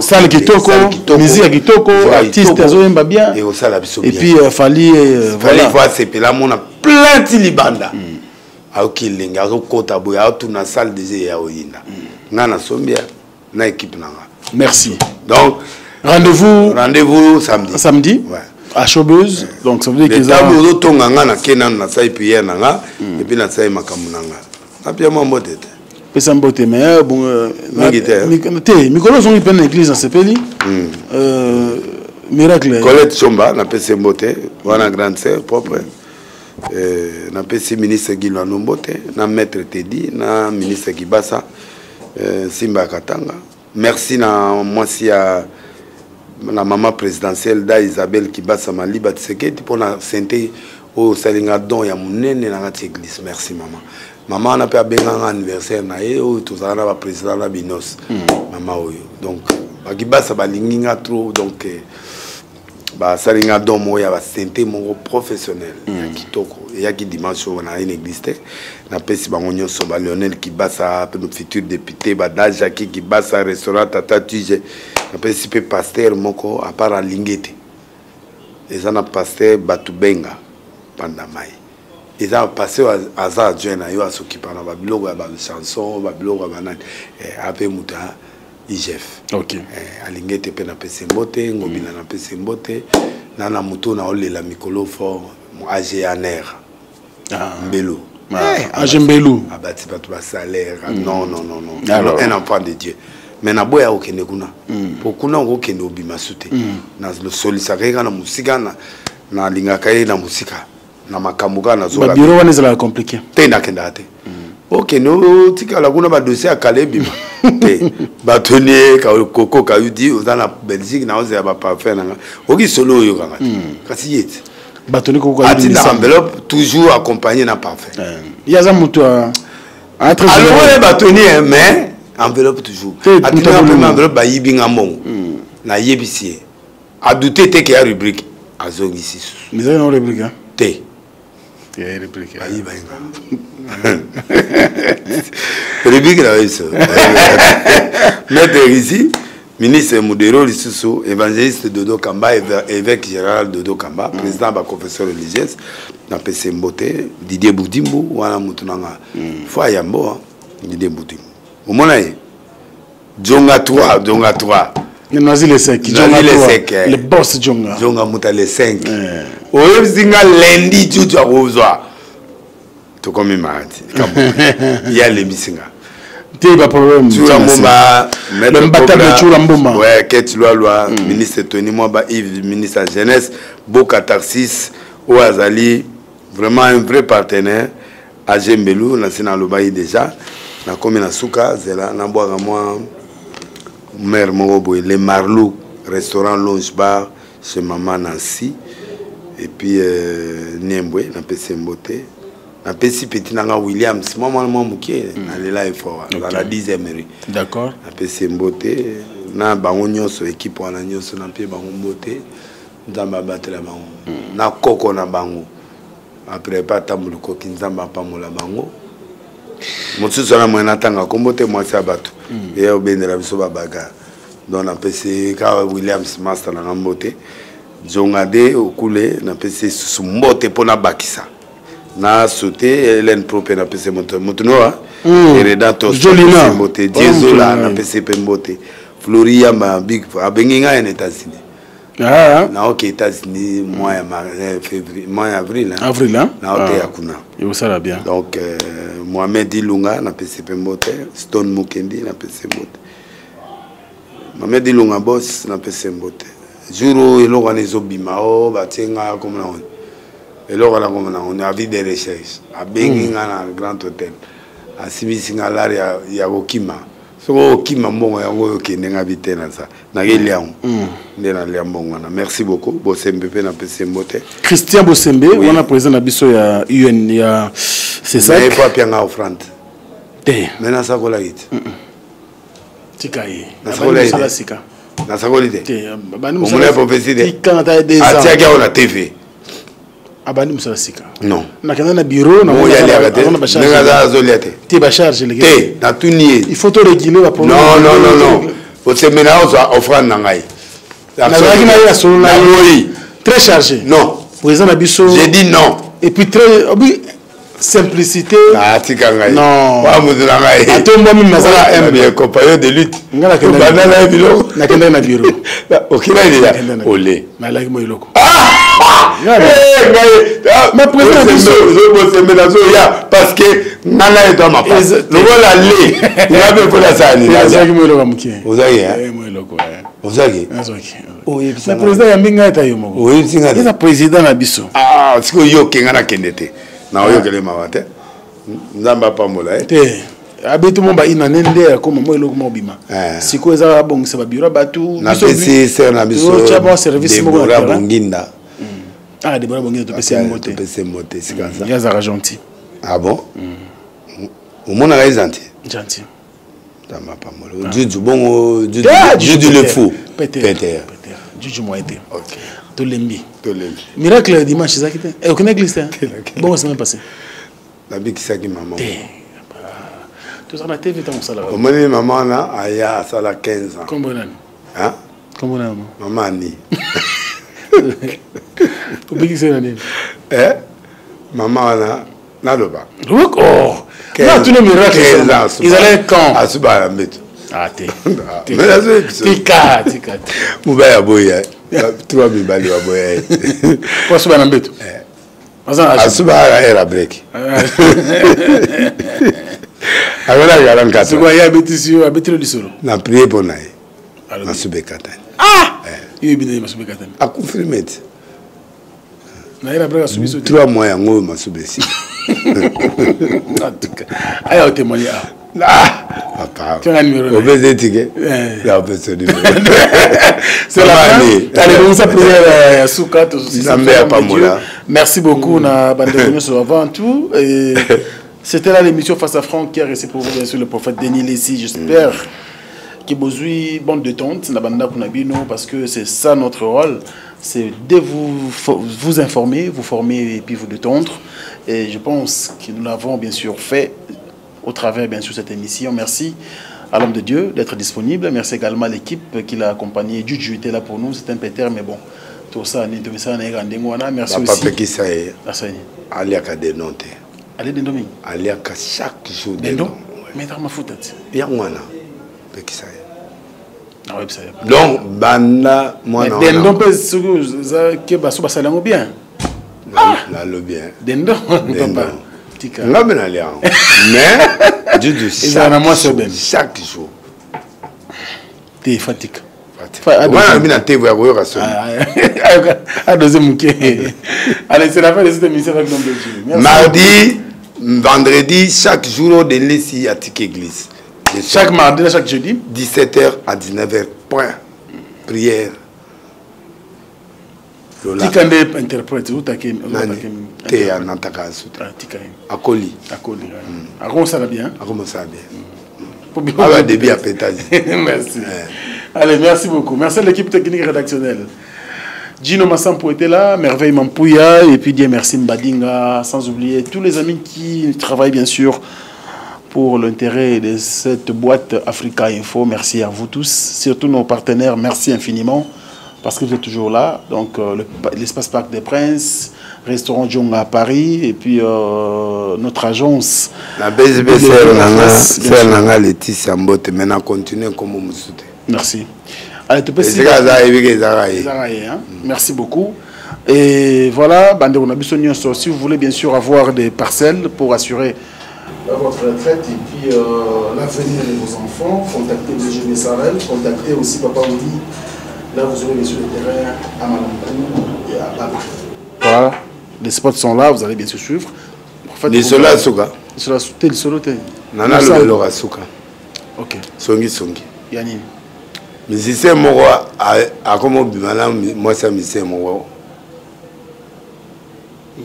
Salle kitoko, musique ya kitoko, artiste azoyemba bien. Et osala biso bien. Et puis euh, Fally euh, voilà. Fally faut asepela mona plein ti libanda. Mm. Ayoki elengi azokota boye aotuna salle déjà ya oyinda. Mm. Nga nasombi na équipe na nga. Merci. Donc rendez-vous rendez-vous samedi. Samedi. Ouais. À Showbuzz. Ouais. Donc ça veut dire que ça. Ntango ozotonga nga na ke nanu nasali prière na nga mm. et puis nasali makambo na nga. Napia mwa mbote te. Pesa mbote mais euh, bon euh, mingi te. Te mikolo ozongi mpe na église nasepeli. Mm. Euh, miracle. Colette Chomba napesi mbote wana grande sœur propre. Euh, napesi ministre Guy Loando mbote na maître Teddy na ministre Kibasa euh, Simba Katanga. Merci na mwasi ya na mama présidentielle da Isabelle Kibasa Maliba Tshisekedi mpona sente oyo osali nga don ya monene na kati église. Merci mama. Mama wana mpe abenga nga anniversaire na ye oyo tozala na ba président na binos. Mama oyo. Donc bakibasa balingi nga trop donc basali nga don moko ya basente moko professionnel ya kitoko eyaki dimanche oyo na une église te napesi bango nyonso ba Lionel Kibasa pe no futur député ba da Jackie Kibasa restaurant Tata Tuje napesi pe pasteur moko à part Alingete eza na pasteur Batubenga Pandamai eza pasteur aza adjoint na yo asokipa na babiloko ya ba chanson babiloko ya banani ape moto ya IGF. Okay. Alingete pe napesi mbote, Ngobila napesi mbote, na na moto na olela mikolo fort AGANR. Ah. Mbelu. Ah. AG Mbelu. Abati bato ba salaire. Non non non non. Alors, un enfant de Dieu. Mais na boya okende kuna. Po kuna okende obima sute. Na solisaka ye na musika na Nalingaka ye na mosika na makambo kaka nazola. Ba bureau wana ezalaka compliqué. Te nakendaka te. Okende otikala kuna ba dossier ya kala ebima. Te batoni ye koko kayudi oza na Belgique na ozela ba parfum na nga. Oki solo oyokaka te. Kasi ye te. Batoni koko kayudi. Atinda enveloppe toujours accompagné na parfum. Ye aza moto ya alongoli batoni mais enveloppe toujours. Atinda enveloppe bayibi nga mbongo. Nayebisi ye. Adoute te ke ya rubrique azongisi susu. Mais ezali na rubrique hein? Te. Ya rubrique. Ayiba inga. Rubrique na biso. Maître Rizi, ministre Modero lisusu, évangéliste Dodo Kamba, évêque général Dodo Kamba, mm. président ba confession religieuse, na pese mbote, Didier Budimbu, wana mutu nanga. Mm. Foi yambo, hein? Didier Budimbu. Omona ye? Djonga 3, Djonga 3. Noisy le sec, Djonga le sec. Le boss Djonga. Djonga muta le 5. Eh. Oyebisi nga lundi juju akozwa. Tokomi mardi. Ye alembisi nga. Te ba problème. Tshura Mboma, maître Mbatable Tshura Mboma. Ouais, Kate Lwalwa, mm. ministre Tony Mwaba Yves, ministre ya jeunesse, Boka Tarsis, oyo azali vraiment un vrai partenaire. AG Mbelu nasi nalobaki deja nakomi na suka zela nabwaka mwa mare moko boye le Marlou restaurant lounge bar chez maman Nancy et puis euh, Niembwe napesi ye mbote napesi petit nanga Williams mwa mwana mwa moke mm. nalela ye fort okay. na 10e rue d'accord napesi ye mbote na bango nyonso ekipe wana nyonso napie bango mbote nzambe abatela bango mm. na koko na bango Après pa tambo lukoki nzambe apambola bango mosusu wana moye natanga nkombo te mwasi ya bato mm. ye obendela biso babagar donc napesi kaka williams master nanga mbote zonga de okule napesi lisusu mbote mpo nabakisa na saute Hélène Pro mpe napesi moto moto noa mm. Ereda Tos mbote Diezola napesi mpe mbote Flori Yamba big abengi ngai na États-Unis Ah. naoke États-Unis mois ya euh, février mois ya avril hein? avril hein? naoteya ah. kuna ekosala bien donc euh, Mohamed Ilunga napesi mpe mbote Stone Mukendi napesi mbote Mohamed Ilunga boss napesi mbote jour oyo eloko wana ezobima o oh, batie nga komona ngo eloko wana komona ngo avis de recherche abengi hmm. nga na grand hôtel asimbisi nga lare ya, ya kokima soki okima mbongo yango oyo okende nga bi te naza nakelia yango mm. nde nalia mbongo wana merci beaucoup bosembe mpe napesi mbote christian bosembe oui. wana président na biso ya un ya cesac po apia nga offrande te me nasakolaki te tika ye nasakoli sika nasakoli te omona prophetie te atiaki yango na tv abandi mosala sika non nakenda na bureau naaliaka te ndenge aza azolia te te bacharge eleki te natuni ye il faut to réguler ba problème non non non non osemela ozwa offrande na ngai nazalaki na ye nasolola ye très chargé non président na biso j'ai dit non et puis très obi simplicité ah tika ngai non wa moto na ngai atombwami nazala humble bien compagnon de lutte ngai nakendaki na biloko nakendaki na bureau okendaki deja ole nalaki mwa eloko ngai président biso bosembe nazoya parce que ngai na ye to mapa lokola le ngai mpe mpo nasala nini azalaki mwa eloko ya moke ozalaki mwa eloko ozalaki oyebisa président yambi ngai ata yo moko oyebisi ngai eza président na biso ah sikoyo yo okenga nakende te na oyokele mawa te nzambe apambola ye te abeti mo baina ne nde akoma mo eloko moko bima eh. sikoyo eza abongisa babiro ya bato napesi ser na biso biso service moko na bonginda hmm. ah debora bonginda topesi ye mbote topesi ye mbote esika aza ye azalaka gentil ah bon hmm. omonaka ye gentil gentil nzambe apambola ah. juju bongo juju le fou peter juju moyen te tolembi tolembi miracle ya dimanche ezalaki te eh, okende église te bongo semaine passée nabikisaki mama te tozala na tv ntango osalaka omoni mama wana aya asala 15 ans kombo nani kombo nani mama mama ani obikisi na nini eh? mama wana naloba oh natuni miracle ezalaki quand asubaka na mbeto ah te tika tika mobali aboya trois mibali baboya ye po asuba na mbeto eh. asubaka era break akolaki 44 sikoyo ye abetisi yo abeteli lisolo na prie mpo na ye masuba ekatani ah! eh. yo yebi ndenge masuba ekatani aconfirme te. Trois mois yango oyo masuba esili. Aya otémoigner ah. Ah, papa. Opesa etike. Opesa numéro. C'est la fin. Allez, donc ça prière ya suka Nzambe apambola. Merci beaucoup na bandeko nyonso avant tout et c'était là l'émission Face à Franck qui a reçu pour vous bien sûr le prophète Denis Lessi, j'espère. Que bozui bonne détente na banda kuna bino parce que c'est ça notre rôle, c'est de vous vous informer, vous former et puis vous détendre et je pense que nous l'avons bien sûr fait au travers bien sûr cette émission. Merci à l'homme de Dieu d'être disponible. Merci également à l'équipe qui l'a accompagné. Juju était là pour nous, c'est un péter, mais bon, tout ça, tout ça, merci aussi. Papa Aliaka dendon te. Ale dendon mingi. Aliaka chaque jour dendon. Mais t'as mafuta ti. Yango wana pekisa ye. Donc banda mwana dendon mpe soki oza keba so basali yango bien. Nalobi bien. Dendon papa. Tika. Nga mpe nalia yango. Mais Dudu chaque jour. Te fatika. Wana lobi na tevo ya koyoka soni. Adose moke. Allez, c'est la fin de cette émission avec l'homme de Dieu. Merci. Mardi, vendredi, chaque jour de Lessi à Tiki Église. Chaque mardi, chaque jeudi. 17h à 19h. Point. Prière. Tika nde interprète utake te anataka asuta. Akoli. Akoli. Akomosala bien. Akomosala bien. Ah, début à pétage. Merci. Allez, merci beaucoup. Merci à l'équipe technique rédactionnelle. Gino Massampo était là, Merveille Mampouya, et puis Dieu merci Mbadinga, sans oublier tous les amis qui travaillent bien sûr pour l'intérêt de cette boîte Africa Info. Merci à vous tous, surtout nos partenaires, merci infiniment, parce que vous êtes toujours là. Donc, l'espace Parc des Princes, restaurant Djonga à Paris, et puis notre agence. La BSB, c'est la Laetitia Mbote, maintenant continue comme vous souhaitez. Merci. Allez, tu peux Merci beaucoup. Et voilà, bande on a besoin si vous voulez bien sûr avoir des parcelles pour assurer votre retraite et puis l'avenir de vos enfants, contactez BGB Sarel, contactez aussi Papa Oudi. Là, vous aurez bien sûr le terrain à Malankou et à Baba. Voilà, les spots sont là, vous allez bien se suivre. En fait, les solos à Souka. Les solos, les solos, Nana le Lora Souka. Ok. Songi Songi. Yani. Musicien moko akoma obima na mwasi ya musicien moko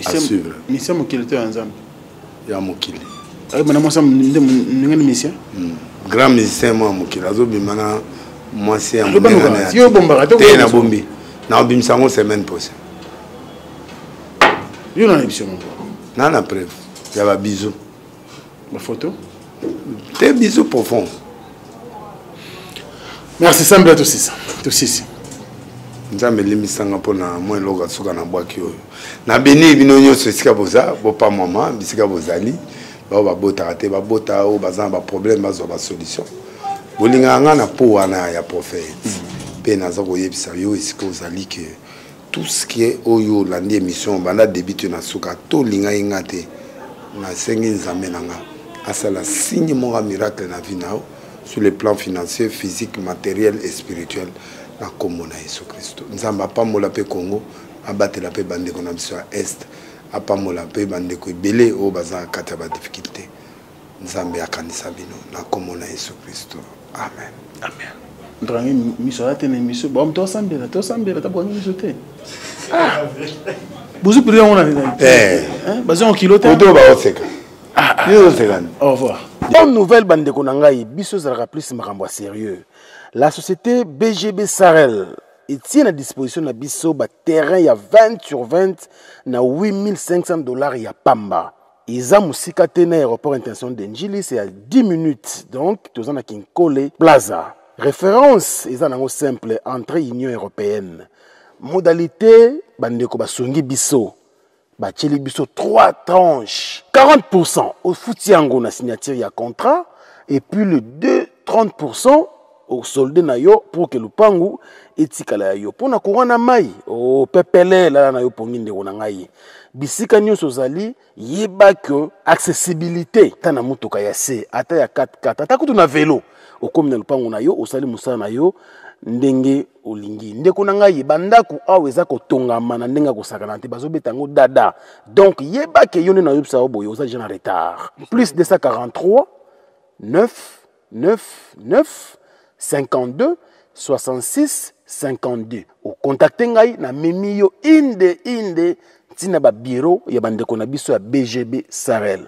à suivre. Musicien mokili to ya Nzambe. Ya mokili. Ayeba na mwasi nde ndenge ni musicien. Grand musicien moko ya mokili azobima na mwasi ya yo bombaka te na bombi. Na obimisa yango semaine prochaine. Yo na émission moko. Na na preuve ya ba bisous. Ba photo. Te bisous profond. Merci Sambla tosisa. Tosisi. Nzambe elimbisanga mpona mwa eloko ya suka na bwaki oyo. Na beni bino nyonso esika boza, bopamwama bisika bozali, bao babotaka te, babota oyo baza na ba problème bazwa ba solution. Bolingaka nga na po wana ya prophète. Mpe naza koyebisa yo esika ozali ke tout ce qui est oyo olandi émission banda début te na suka to olingaki nga te, nasengi Nzambe na nga asala signe moko ya miracle na vie na yo sur le plan financier, physique, matériel et spirituel na kombo na Yesu Kristo. Nzambe apambola pe Congo, abatela pe bandeko na biso ya Est, apambola pe bandeko ebele oyo baza na kati ya ba difficulté. Nzambe akanisa bino na kombo na Yesu Kristo. Amen. Amen. Ndrangi miso ate na miso, ba mto sambela, to sambela ta bwangi miso te. Ah. Bozu prier on a. Eh. Hein, bazo en kilo te. Oto ba oseka. Ah, ah. Yo oseka. Au revoir. Bonne nouvelle bandeko na ngai, biso ezalaka plus makambo ya sérieux. La société BGB Sarel etie na disposition na biso ba terrain ya 20 sur 20 na 8500 $ ya pamba. Eza mosika te na aéroport international de Ndjili, c'est à 10 minutes. Donc toza na Kinkole Plaza. Référence eza nango simple, entrée Union européenne. Modalité bandeko basongi biso. Batieli biso 3 tranches. 40% ofuti yango na signature ya contrat et puis le 2 30% osolde na yo pour ke lupangu etikala ya yo. Mpo na courant na mai, opepele lala na yo pongi ndeko na ngai. Bisika nyonso ozali, yeba ke accessibilité ata na motuka ya se, ata ya 4x4, ata kutu na velo, okomi na lupangu na yo, osali mosala na yo ndenge olingi. Ndeko na ngai, bandako awa eza kotongama na ndenge ya kosakana te, bazobeta yango dada. Donc yeba ke yo nde nayebisa yo boye, oza deja na retard. Plus 243 9 9 9 52 66 52. Okontakte ngai, namemi yo inde inde ntina ba bureau ya bandeko na biso ya BGB Sarel.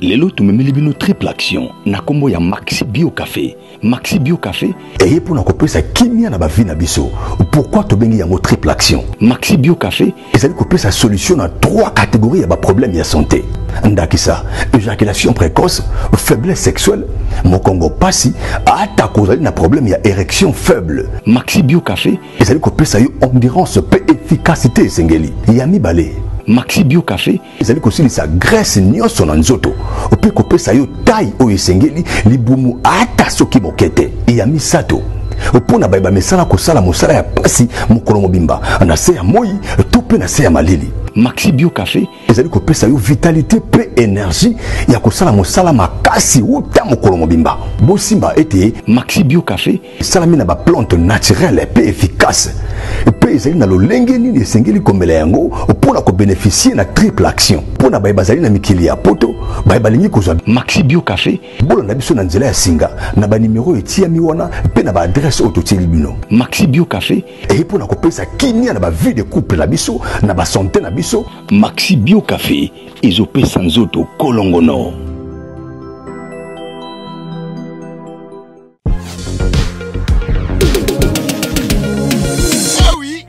Lelo tumemeli bino triple action na kombo ya Maxi Bio Café. Maxi Bio Café eye mpo na kopesa kimia na bavi na biso. Pourquoi tobengi yango triple action? Maxi Bio Café ezali kopesa solution na trois catégories ya baproblème ya santé. Ndakisa, éjaculation précoce, faiblesse sexuelle, mokongo pasi, ata kozali na problème ya érection faible. Maxi Bio Café ezali kopesa yo endurance mpe efficacité esengeli. Ya mibale, Maxi Bio Café ezali kosilisa graisse nyonso na nzoto mpe kopesa yo taille oyo esengeli, libumu ata soki moke te. Ya misato, mpo na baye bamesana kosala mosala ya pasi mokolo mobimba na se ya moi to mpe na se ya malili, Maxi Bio Café ezali kopesa yo vitalité mpe énergie ya kosala mosala makasi uta mokolo mobimba. Bosimba ete Maxi Bio Café esalami na baplante naturelle mpe efficace, mpe ezali na lolenge nini esengeli komela yango mpo na kobeneficie na triple action. Mpo na baye bazali na mikili ya poto, baye balingi kozwa Maxi Bio Café, bolanda biso na nzela ya singa na banimero etiyami wana mpe na baadresse oyo totieli bino. Maxi Bio Café eye mpo na kopesa kimia na bavie de couple na biso, na basante na biso. Maxi Bio Café ezopesa nzoto kolongono. Ewi,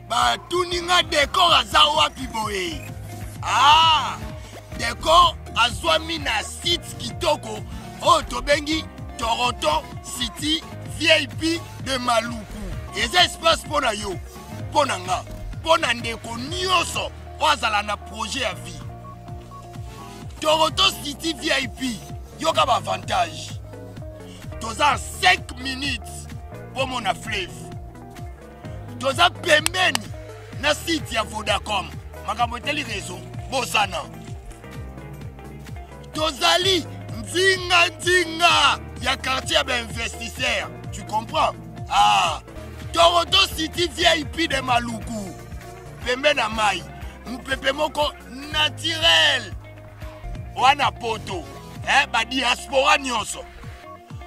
batuni nga decor aza wapi boye? Ah, decor azwami na site kitoko oyo tobengi Toronto City VIP de Maluku. Eza espace mpo na yo, mpo na nga, mpo na ndeko nyonso oyo azala na projet ya vie. Toronto City VIP, yoka ba avantage. Toza 5 minutes mpo mona fleuve. Toza pembeni na site ya Vodacom. Makambo etali réseau, bosana. Tozali nzinga nzinga ya quartier ya ba investisseurs. Tu comprends? Ah, Toronto City VIP de Maluku. Pembe na mai, mupepe moko naturel. Wana poto, eh, ba diaspora nyonso.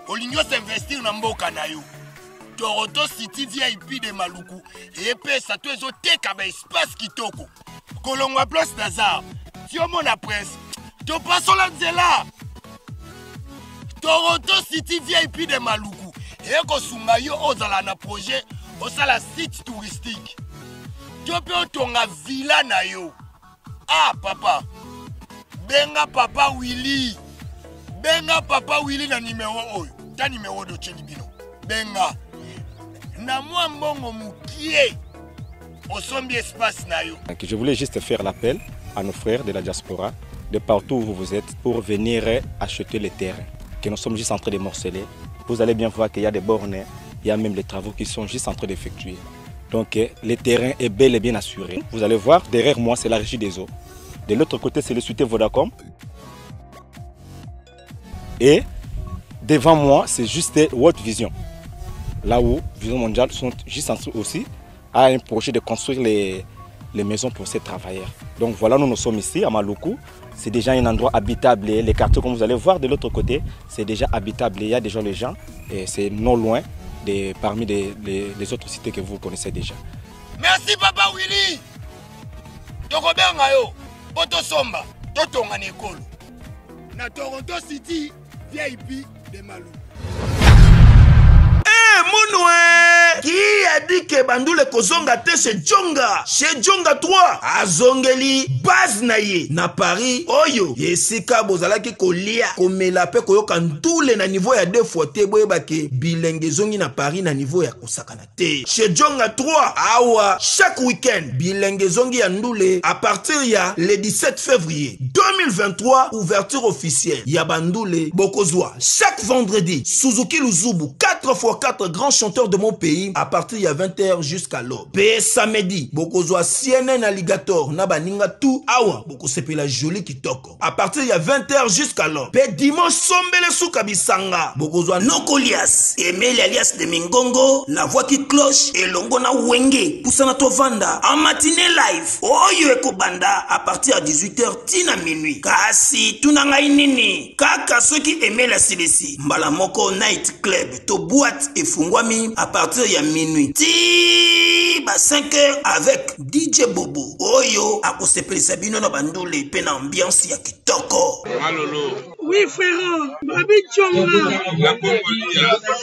Olingi osinvestir na mboka na yo. Toronto City VIP de Maluku epesa to ezoteka ba espace kitoko. Kolongwa place Nazar, ti omona prince, topasola nzela. Toronto City VIP de Maluku ekosunga yo ozala na projet osala site touristique to mpe otonga villa na yo. Ah papa, benga papa Willy, benga papa Willy na numero oyo, ta numero dotieli bino, benga na mwa mbongo mokie osombi espace na yo. Donc, je voulais juste faire l'appel à nos frères de la diaspora, de partout où vous êtes, pour venir acheter les terrains que nous sommes juste en train de morceler. Vous allez bien voir qu'il y a des bornes, il y a même les travaux qui sont juste en train d'effectuer. Donc le terrain est bel et bien assuré. Vous allez voir, derrière moi, c'est la régie des eaux. De l'autre côté, c'est le site Vodacom. Et devant moi, c'est juste World Vision. Là où Vision Mondiale sont juste en dessous aussi à un projet de construire les maisons pour ces travailleurs. Donc voilà, nous, nous sommes ici à Maluku. C'est déjà un endroit habitable. Les quartiers, comme vous allez voir de l'autre côté, c'est déjà habitable. Il y a déjà les gens et c'est non loin de, parmi les autres cités que vous connaissez déjà. Merci Papa Willy. Tokobenga yo, poto somba, totonga na ekolo. Na Toronto City VIP de Maluku. Eh, Munwe! Qui a dit dit que bandule ekozonga te chez Djonga? Chez Djonga 3 azongeli base na ye na Paris oyo esika bozalaki kolia, komela pe koyoka ndule na niveau ya deux fois te. Boyeba ke bilenge ezongi na Paris na niveau ya kosakana te. Chez Djonga 3 awa chaque week-end bilenge ezongi ya ndule à partir ya le 17 février 2023, ouverture officielle ya bandule. Bokozwa chaque vendredi Suzuki Luzubu 4x4 grand chanteur de mon pays à partir ya 20h jusqu'à l'aube. Pe samedi bokozwa CNN Alligator na baninga tout awa bokosepela joli kitoko à partir ya 20h jusqu'à l'aube. Pe dimanche sombele suka bisanga bokozwa Nokolias Emeli alias de Mingongo, la voix qui cloche elongo na Wenge pusana tovanda en matinée live oyo ekobanda à partir ya 18h tina minuit. Kasi tuna ngai nini kaka soki Emeli asilisi mbala moko night club to boîte efungwami à partir ya minuit ti ba 5h avec DJ Bobo oyo akosepelisa bino na bandule pe na ambiance ya kitoko. Malolo. Oui frère, Babi Djonga.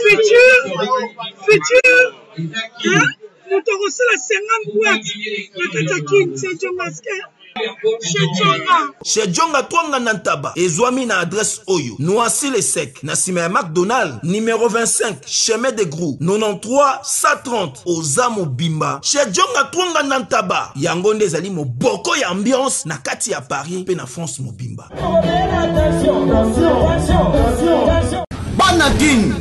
Futur, futur, hein? Moto akosala 50 boîte na kati ya Kin, c'est Djonga Chez Djonga. Chez Djonga Twanga na Ntaba ezwami na adresse oyo: Noisy le Sec, na nsima ya McDonald, numéro 25, chemin de Grou, 93 130. Oza mobimba Chez Djonga Twanga na Ntaba, yango nde ezali moboko ya ambiance na kati ya Paris mpe na France mobimba. Bana Kin,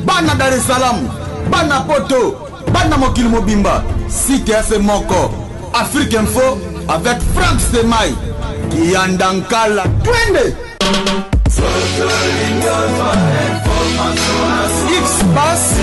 bana Dar es Salaam, bana Poto, bana mokili mobimba, site ya se moko, Afrique Info avec Frank Semai, Kiyanda Nkala, twende! X-Pass.